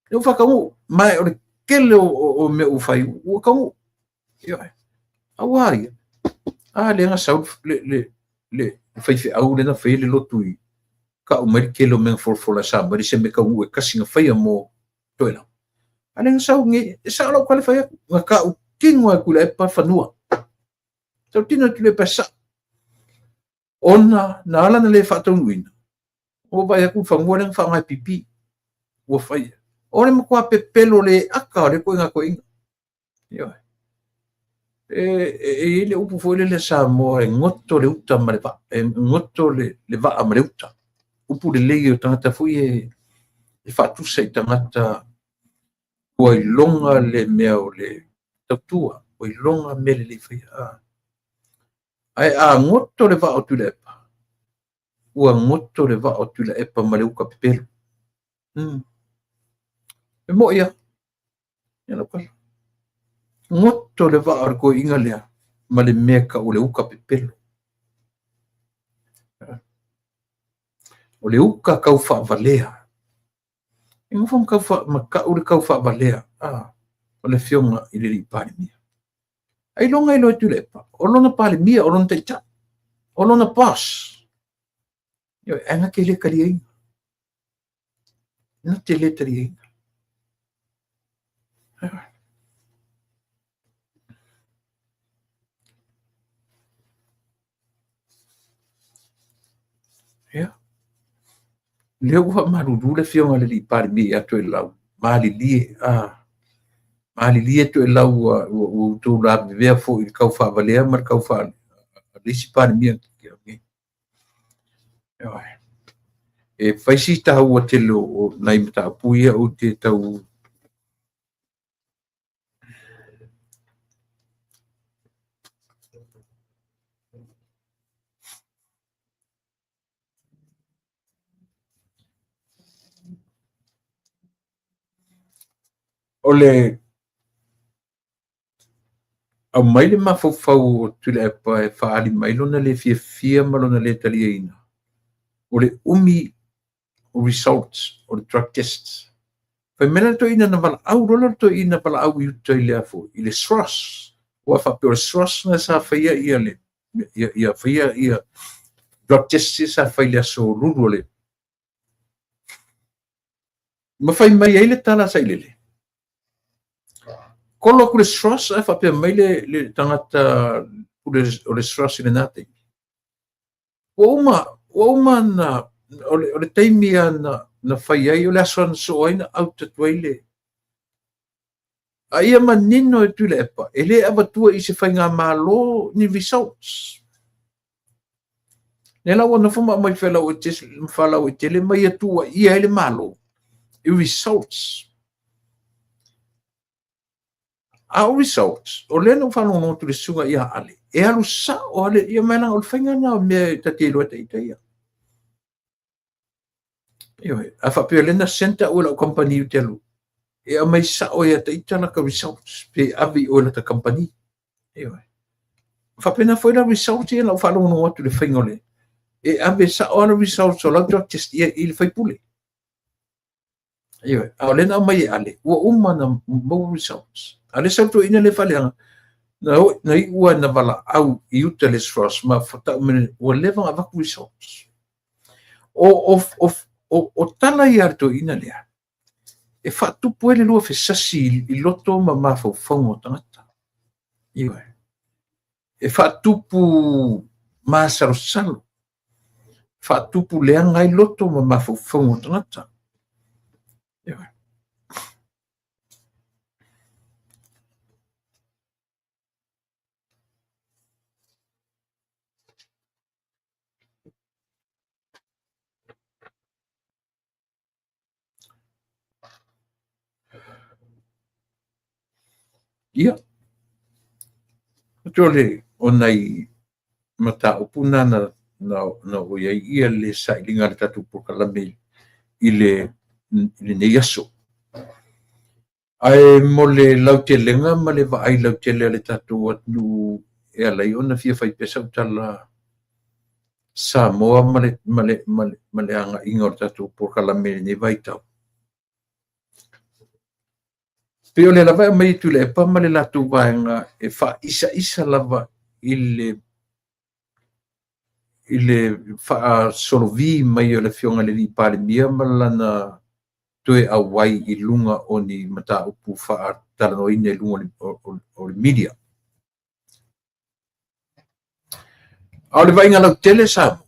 Lea ua faataunuu. Ma o le tele o mea ua fai, ua taunuu. Ioe. Aua ia. A lea na sau le faifeau lea na faia le lotu i tau mai le tele o mea na folafola e Samoa, e le se mea taunuu e tasi na faia mo Toelau. A lea na sau nei, e sao lau tala fai atu, na tautino lava e Tuilaepa fanua. Tautino e Tuilaepa e sao. Ona na ala na le faataunuuina, ua vaai atu i le fanua lea na faaaoga e pipi. Ua fai. O le matua pepelo le aka o lea ituaiga toeaina. Ioe. E i ai le upu foi lele a Samoa, e goto le uta ma le vaa, e goto le vaa ma le uta. Upu lelei o tagata foi e faatusa i tagata ua iloga le mea o le tautua. Ua iloga mea lelei faia. Ae a goto le vaa o Tuilaepa, ua goto le vaa o Tuilaepa ma le uka pepelo. E mo'i lava. Ia lau tala. Goto le vaa o le toeaina lea ma le mea e tau o le uka pepelo. O le uka tau faavalea. E nofo ma tau le tau faavalea o le afioga i le alii Palemia. Ailoga e iloa e Tuilaepa, o lona Palemia, o lona taitai, o lona boss. Ae na te le taliaina. Na te le taliaina. Ia. Lea ua faamalulu le afioga i le alii Palemia ia Toelau, malilie, malilie Toelau ua outou lavevea foi i le tau faavalea ma le tau faa le isi Palemia. E fai si taua tele o nai mataupu ia ou te tau o le aumai le mafaufau o Tuilaepa e faaali mai lona le fiafia ma lona le taliaina o le umi o results o le drug test. Fai mai la le toeaina na valaau loa le toeaina valaau i uta i le foi i le SROS. Ua faapea o le SROS na sa faia ia le ia faia ia drug test sa fai le aso Lulu o le ma fai mai ai le tala sailele. Kolo atu le SROS ae faapea mai le tagata o le SROS i lena taimi. Ua uma na o le taimi na fai ai o le aso na soo ai na out atu ai le a ia manino e Tuilaepa e le avatua i se faigamalo ni results. Lea la ua nofo ma aumai faalauaitele ma ia tuuaia ai le Malo i results. A o results, o lea na ou faalogologo atu i le susuga ia Ale, e alu sao ale, ia mai leaga o le faiga lena o mea e ta te iloa e ita ia. Ioe, a faapea o lea na send au e lau kamupani ou te alu, e aumai sao ia te ita lata results, pe ave i o i lata kamupani. Ioe. Faapena foi la results ia na ou faalogologo atu i le faiga o le, e ave sao lava le results o lau drug test i le faipule. Ioe, a o lea na aumai e Ale, ua uma na maua results. A o le sau toeaina lea faaleaga, na iu lava na valaau i uta le SROS ma tau mai, ua leva ona avatu results. O tala ia a le toeaina lea, e faatupu ai le lua fesasi i loto ma mafaufauga o tagata. Ioe. E faatupu masalosalo, faatupu leaga ai loto ma mafaufauga o tagata. Ioe. Ia, o le o nai mataupu na na o i ai ia le sailiga a le tatou polokalame i lenei aso. Ae mo le lautelega ma le vaai lautele a le tatou atunuu e ala ai ona fia fai pea sau tala Samoa ma le agaiga o le tatou polokalame i lenei vaitau. Pei o lea lava e aumai e Tuilaepa ma le latou vaega e faaisaisa lava i le faasolovi mai o le afioga i le alii Palemia ma lana toe auai i luga o ni mataupu faatalanoaina i luga o le media. A o le vaaiga lautele Samoa,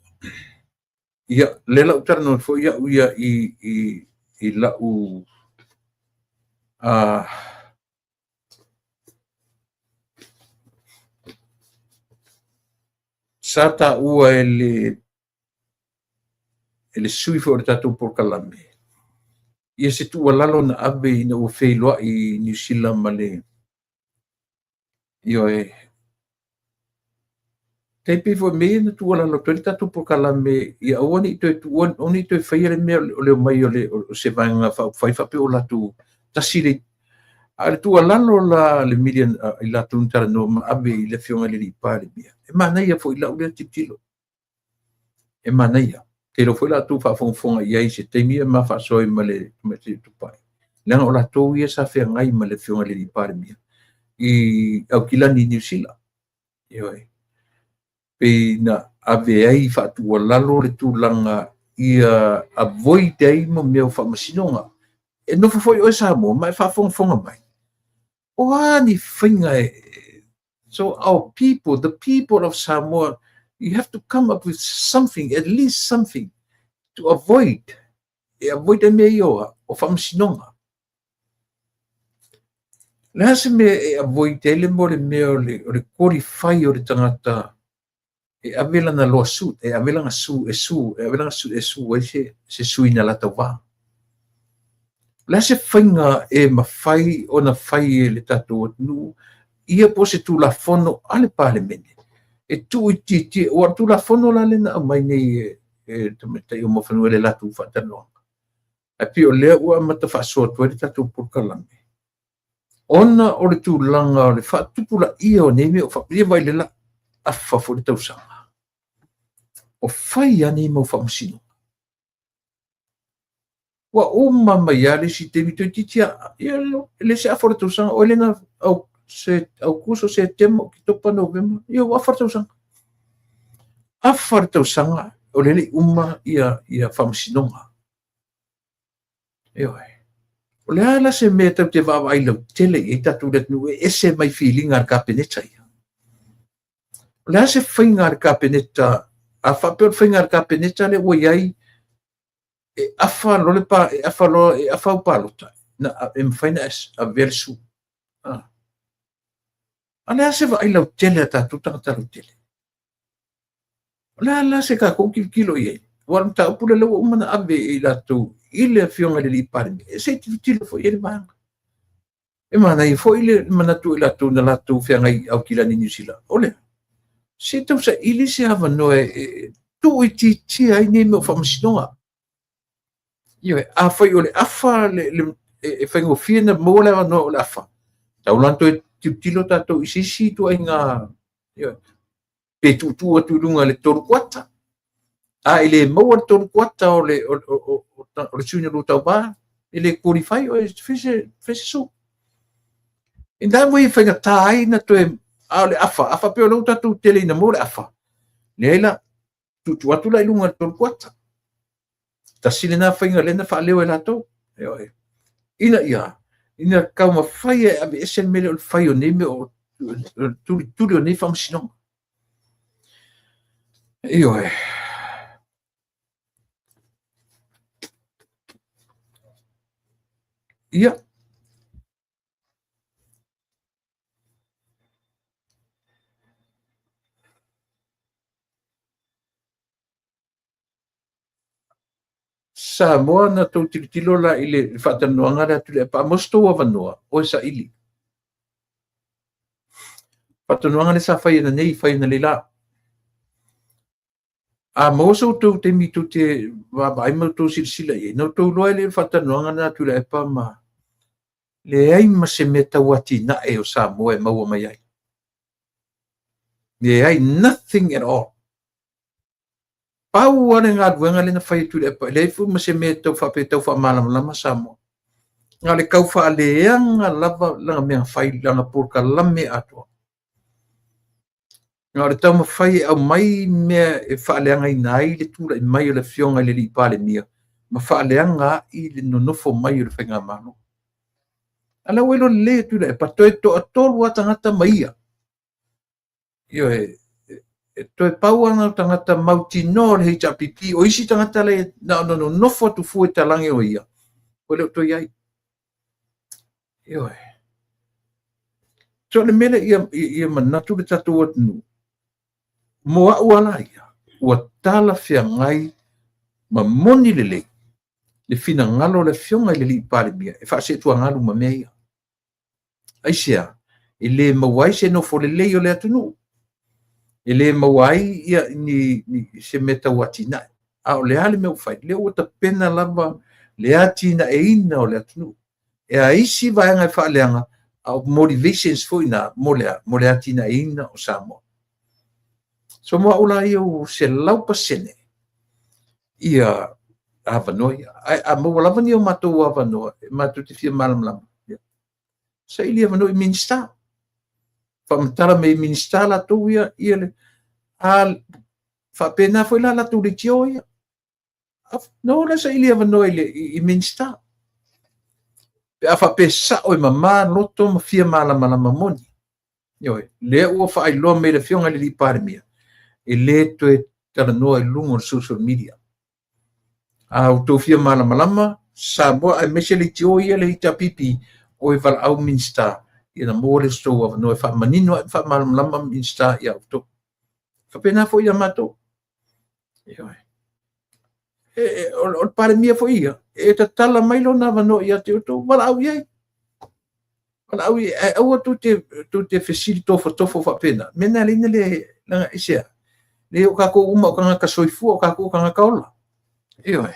ia, lea la ou talanoa foi au ia i lau sa taua e le sui foi o le tatou polokalame, ia se tuualalo na ave ina ua feiloai i Niu Sila ma le Ioe. Tai pei foi mea ia na tuualalo atu ai le tatou polokalame ia aua ne i toe tuua, aua ne i toe faia le mea o le omai o, le, o se vaega faaupufai faapea o latou tasi le. A o le tuualalo la a le million i latou na talanoa ma ave i le afioga i le alii Palemia, e manaia foi i lau lea tilotilo. E manaia. Ou te iloa foi o le a outou faafogafoga i ai i se taimi ma faasoa ai ma le Tamaitai Tupai, leaga o latou ia sa feagai ma le afioga i le alii Palemia i Aukilani i Niu Sila. Ioe. Pei na ave ai faatuualalo le tulaga ia avoid ai mo mea o faamasinoga. E nofo foi oe Samoa ma e faafogafoga mai, o a ni faiga e. So our people, the people of Samoa, you have to come up with something, at least something, to avoid, e avoid ai mea ia o faamasinoga. O le a se mea e avoid ai le mo le mea o le qualify o le tagata e ave lana lawsuit, e ave lana sue, e sue, e ave lana sue, e sue ai se sui na la tauva. O le a se faiga e mafai ona fai e le tatou atunuu ia po o se Tulafono a le Palemene e tuuitiitia, aua o le Tulafono la lea na aumai nei e le tamaitai o Muafanua i le latou faatalanoaga, ae pei o lea ua amata faasoa atu ai le tatou polokalame, ona o le tulaga o le faatupulaia o nei mea o faapea, vaai le la, afa foi le tausaga, o fai lava nei mau faamasinoga. Ua uma mai lava le isi taimi toeitiiti lava, ia e le se afa o le tausaga, o lena Aokuso, Setema, Oketopa, Novema, ia ua afa le tausaga. Afa le tausaga o lea e le i uma ia faamasinoga. Ioe. O le a la se mea tatou te vaavaai lautele i ai tatou i le atunuu e ese mai filiga a le Kapeneta ia? O le a se faiga a le Kapeneta, a faapea o le faiga a le Kapeneta lea ua i ai, e afa loa le pa, e afa loa, e afa au palota, na, e mafai ona avea le sue. Ah. A le a se vaai lautele a tatou tagata lautele? O le a la se tatou tilotilo i ai? Aua o le mataupu lea ua uma ona ave e i latou i le afioga i le alii Palemia, e se i tilotilo foi i ai le vaega. E manaia foi le manatu o i latou na latou feagai i Aukilani Niu Sila, o le se i tausaili se avanoa e tuuitiitia ai nei mea o faamasinoga. Ioe, afai o le afa e faigofie na maua le avanoa o le afa, tatau la ona toe tilotilo tatou i se isi ituaiga, ioe, pe tuutuu atu i luga i le 3 kuata. A e le maua le 3 kuata o le sui na lua tauva, e le qualify oe e fai se sue. In that way e faigata ai na toe, a o le afa, a faapea o lea ua tatou tele ina maua le afa, leai la, tuutuu atu la i luga i le 3 kuata. Tasi lena faiga lea na faaleo e latou. Ioe. Ina ia, ina taumafai e aveese le mea lea o le fai o nei mea o le tulituli o nei faamasinoga. Ioe. Ia. Samoa na tou tilotilo la i le faatalanoaga lea a Tuilaepa, a maua se tou avanoa, oe saili. Faatalanoaga lea sa fai ananei, fai analeila. A maua se tou taimi tou te vaavaai ma outou silasila i ai, na outou iloa ai lea i le faatalanoaga lena a Tuilaepa ma leai ma se mea tau atinae o Samoa e maua mai ai. Leai, nothing at all. Pau lava le galuega lea na fai e Tuilaepa, e leai foi ma se mea tau faapea e tau faamalamalama Samoa. Na o le tau faaleaga lava lana mea na fai, lana polokalame atoa. Na o le taumafai e aumai mea e faaleagaina ai le tulai mai o le afioga i le alii Palemia ma faaleaga ai le nonofo mai o le faigamalo. A la ua iloa lelei e Tuilaepa, toe toatolu lava tagata ma ia. Ioe, e toe pau lava na o tagata mautinoa o le HRPP, o isi tagata la na ona nonofo atu fua i talage o ia, ua le o toe i ai. Ioe. So le mea lea ia manatu le tatou atunuu, mo au lava la ia, ua talafeagai ma moni lelei le finagalo o le afioga i le alii Palemia e faaseetuagalu ma mea ia. Aisea? E le maua ai se nofo lelei o le atunuu, e le maua ai ia ni, ni se mea tau atinae. A o le a le mea ua fai? Lea ua tapena lava le atinaeina o le atunuu. E a isi vaega e faaleaga, a o motivations foi na mo le a? Mo le atinaeina o Samoa. So mo au la ia ua 100% ia avanoa ia. Ae a maua lava ni o matou avanoa e matou te fia malamalama, ia, saili avanoa i Minisita. Faamatala mai e Minisita latou ia, ia le, a faapena foi la latou leitio ia. No la saili avanoa i, le, i, i Minisita. Pe a faapea sao e mama loto ma fia malamalama moni. Ioe, lea ua faailoa mai le Afioga i le Palemia, e le toe talanoa i luga o le social media. A outou fia malamalama, Samoa aemaise leitio ia le HRPP, o e valaau Minisita, ia na maua lea o se tou avanoa e faamanino ae faamalamalama Minisita ia outou. Faapena foi ia matou. Ioe. E, o, o le Palemia foi ia, e tatala mai lona avanoa ia te outou, valaau i ai. Valaau i ai, ae aua tou te, tou te fesili tofotofo faapena. Mea na leina le, leaga aisea? Le o tatou uma o tagata soifua, o tatou o tagata ola. Ioe.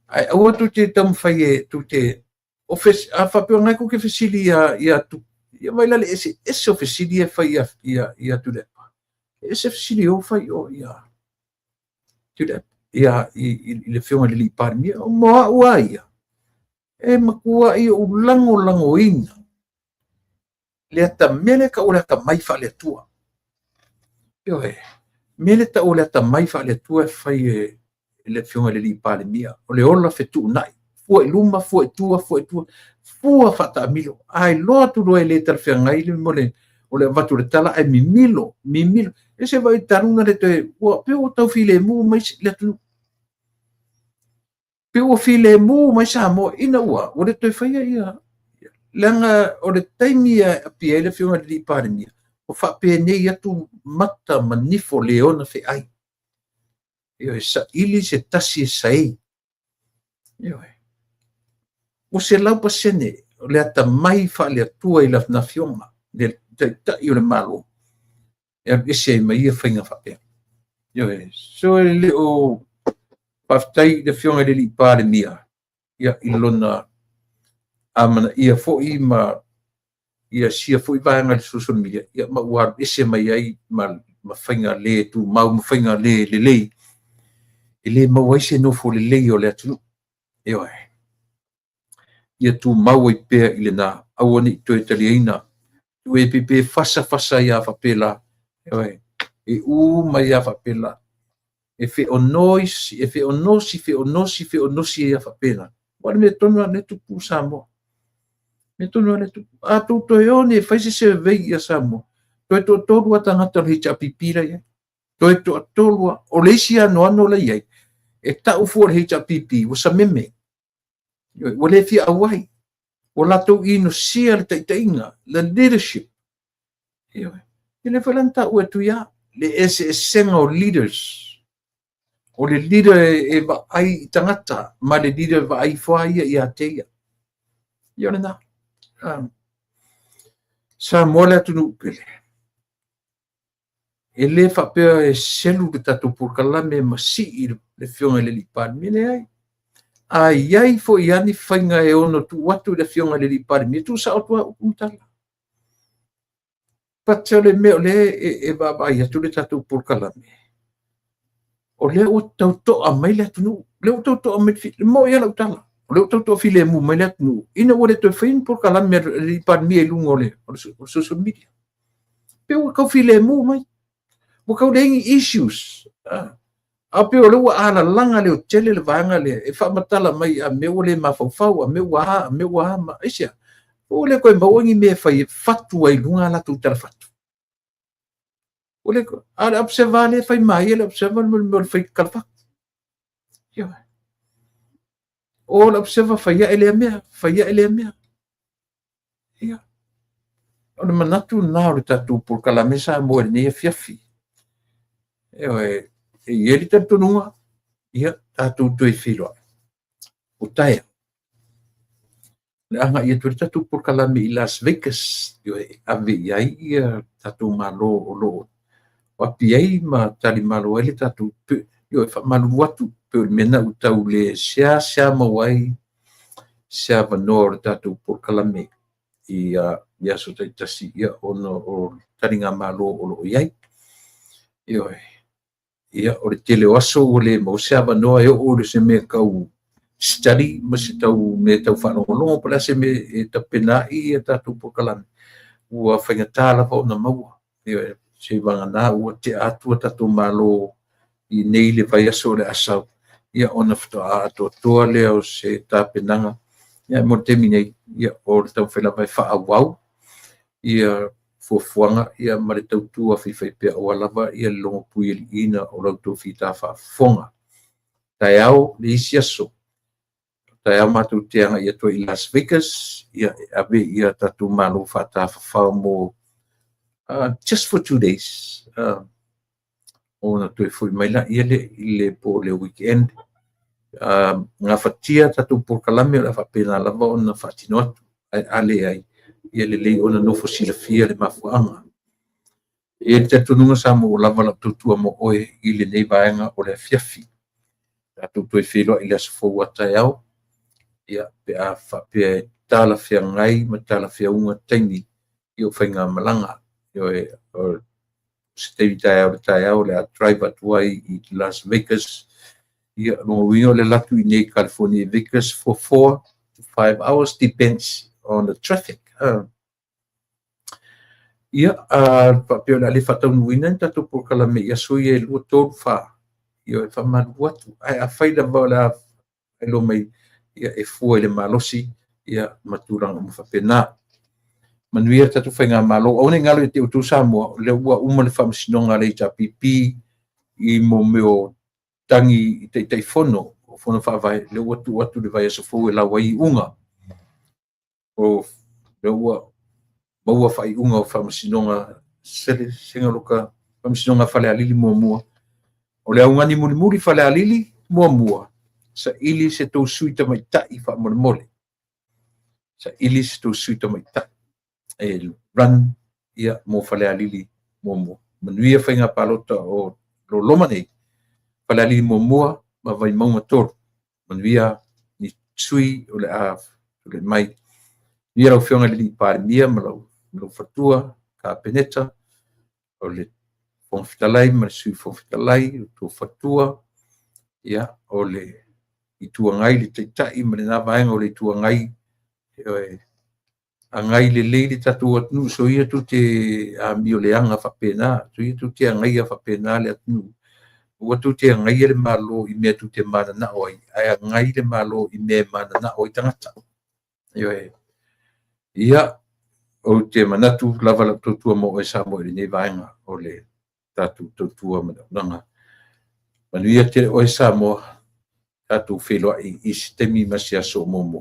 Ae aua tou te taumafai e tou te o fes, a faapea o lena tou te fesili ia ia tu, ia vai la le eseese o fesili ia e fai ia ia ia Tuilaepa. E ese fesili o fai o ia Tuilaepa ia i, i, i le afioga i le Palemia. Mo au a ia, e matuai ou lagolagoina le atamea lea e tau o le atamai faale-Atua. Ioe, mea lea e tau o le atamai faale-Atua e fai e le Afioga i le Alii Palemia, o le ola fetuunai, fua i luma, fua i tua, fua i tua, fua faataamilo. A iloa atu loa e le talafeagai le mea o le avatu o le tala ae mimilo, mimilo. Ese vaai talu ona le toe, ua pei ua tau filemu mai le atunuu. Pei ua filemu mai Samoa ina ua ua le toe faia ia leaga o le taimi e aapia ai le Afioga i le Palemia, ua faapenei atu mata ma nifo le ona feai. Ioe, saili se tasi e saei. Ioe. Ua 100% o le atamai faale-Atua i lana afioga, le Taitai o le Malo, e alu ese ai ma ia faiga faapea. Ioe, so e le o faafetai i le Afioga i le Alii Palemia, ia, i lona amanaia foi ma ia sia foi vaega i le social media, ia, ma ua alu ese mai ai ma, ma faiga le tumau ma faiga le lelei, e le maua ai se nofo lelei o le atunuu. Ioe. Ia tumau ai pea i lena, aua ne i toe taliaina. Ue pe pe fasa fasa ia faapela. Ioe. E u mai ia faapela. E feonoisi, e feonosi, feonosi, feonosi ia faapela. Ua le mea tonu lava lea e tupu Samoa. Mea tonu lava lea e tupu. A tou toe o nei e fai se survey ia Samoa, toe toatolu lava tagata o le HRPP la i ai. Toe toatolu lava. O le isi anoano la i ai, e tau fua le HRPP, ua sameme. Ua le fia auai. Ua latou inosia le taitaiga, the leadership. Ioe. E le foi la na taua e Tuia, le eseesega o leaders. O le leader e, e vaai i tagata, ma le leader e vaai ifo a ia ia te ia. Ia o lena. Um, Samoa le atunuu pele. E le faapea e selu le tatou polokalame ma sii le Afioga i le Alii Palemia, leai. A i ai foi lava ni faiga e ono tuu atu i le Afioga i le Alii Palemia, tuusao atu lava upu ma tala. But o le mea o lea e, e vaavaai atu le tatou polokalame, o lea ua tau to'a mai le atunuu, lea ua tau to'a mai le mo'i lava lau tala, o lea ua tau toafilemu mai le atunuu, ina ua le toe faia ni polokalame a le Palemia i luga o le, o le social media. Pei ua tau filemu mai, ua tau leai ni issues. Ah. A pei o lea ua alalaga leotele le vaega lea e faamatala mai a mea ua le mafaufau, a mea ua a, a mea ua a, ma aisea? Ua le toe maua ni mea e fai e fatu ai i luga a latou talafatu. Ua le, a o le observer lea e fai maia le observer mo le mea o le fai talafatu. Ioe. O le observer fai ae lea mea, fai ae lea mea. Ia. O le manatu lena o le tatou polokalame Samoa i lenei afiafi. Ioe, e i ai le talitonuga, ia, tatou toe feiloai. O taeao. Le agai atu ai le tatou polokalame i Las Vegas, e ave i ai ia tatou Malo o lo o api ai ma talimalo ai le tatou. E faamalulu atu, pei o le mea lena ua tau le seasea maua ai se avanoa o le tatou polokalame i aso taitasi, ona o taligamalo o lo o i ai. Ioe. Ia, o le tele o aso ua le maua se avanoa e oo i se mea tau study ma se tau mea tau faalogologo po o le a se mea e tapena ai ia tatou polokalame, ua faigata lava ona maua. Ioe. Seivagana ua tea atu a tatou malo i nei le vaiaso o le a sau, ia ona faatoa atoatoa lea o se tapenaga. Ia mo le taimi nei, ia, o le taumafai lava e faaauau ia fuafuaga ma le tautua faifaipea aua lava le logolopuialiiina o la outou fita faafofoga. Taeao le isi aso, taeao matou te agai atu ai i Las Vegas, e ave ia tatou malo faatafafao mo just for 2 days, ona toe foi mai lea i le po o le weekend. Gafatia tatou polokalame o le a faapena lava ona faatino atu, ae a leai, ia lelei ona nofo silafia le mafuaaga. E i ai le talitonuga Samoa ua lava lau tautua mo oe i lenei vaega o le afiafi. Tatou toe feiloai i le aso fou a taeao, ia, pe a faapea e talafeagai ma talafeauga taimi i ou faigamalaga. Ioe, o se taimi taeao i le taeao o le a drive atu ai i Las Vegas. Ia, o lona uiga o le alu atu i inei i California i Vegas for 4 to 5 hours, depends on the traffic. Ia, faapea o le a le faataunuuina ni tatou polokalame i aso ia e 2, 3, 4. Ia, e faamalulu atu. Ae afai lava o le a faailoa mai, ia, e fua i le malosi ma tulaga uma faapena. Manuia le tatou faigamalo. Aua ne i galo ia te outou Samoa, o lea ua uma le faamasinoga a le HRPP i mea o tagi i Taitaifono o Fono Faavae, lea ua tuu atu i le vaiaso fou e lau ai iuga. O lea ua maua faaiuga o faamasinoga, Faamasinoga Falealili 1. O le augani mulimuli Falealili 1, saili se tou sui tamaitai faamolemole. Saili se tou sui tamaitai e run ia mo Falealili 1. Manuia faiga palota o lo o loma nei, Falealili 1 ma Vaimauga 3. Manuia ni sui o le a tulai mai. Manuia lau Afioga i le Palemia ma lou faletua, Kapeneta, o le Fofoga Fetalai ma le Sui Fofoga Fetalai, lo outou faletua, ia, o le Itu Agai, le Taitai ma lena Vaega o le Itu Agai. Ioe. Agai lelei le tatou atunuu, soia tou te amioleaga faapena, soia tou te agaia faapena le atunuu. Aua tou te agaia le Malo i mea tou te mananao ai, ae agai le Malo i mea e mananao ai tagata. Ioe. Ia, ou te manatu lava lau tautua mo oe Samoa i lenei vaega o le tatou tautua ma le auaunaga. Manuia tele oe Samoa, tatou feiloai i se taimi ma se aso o muamua.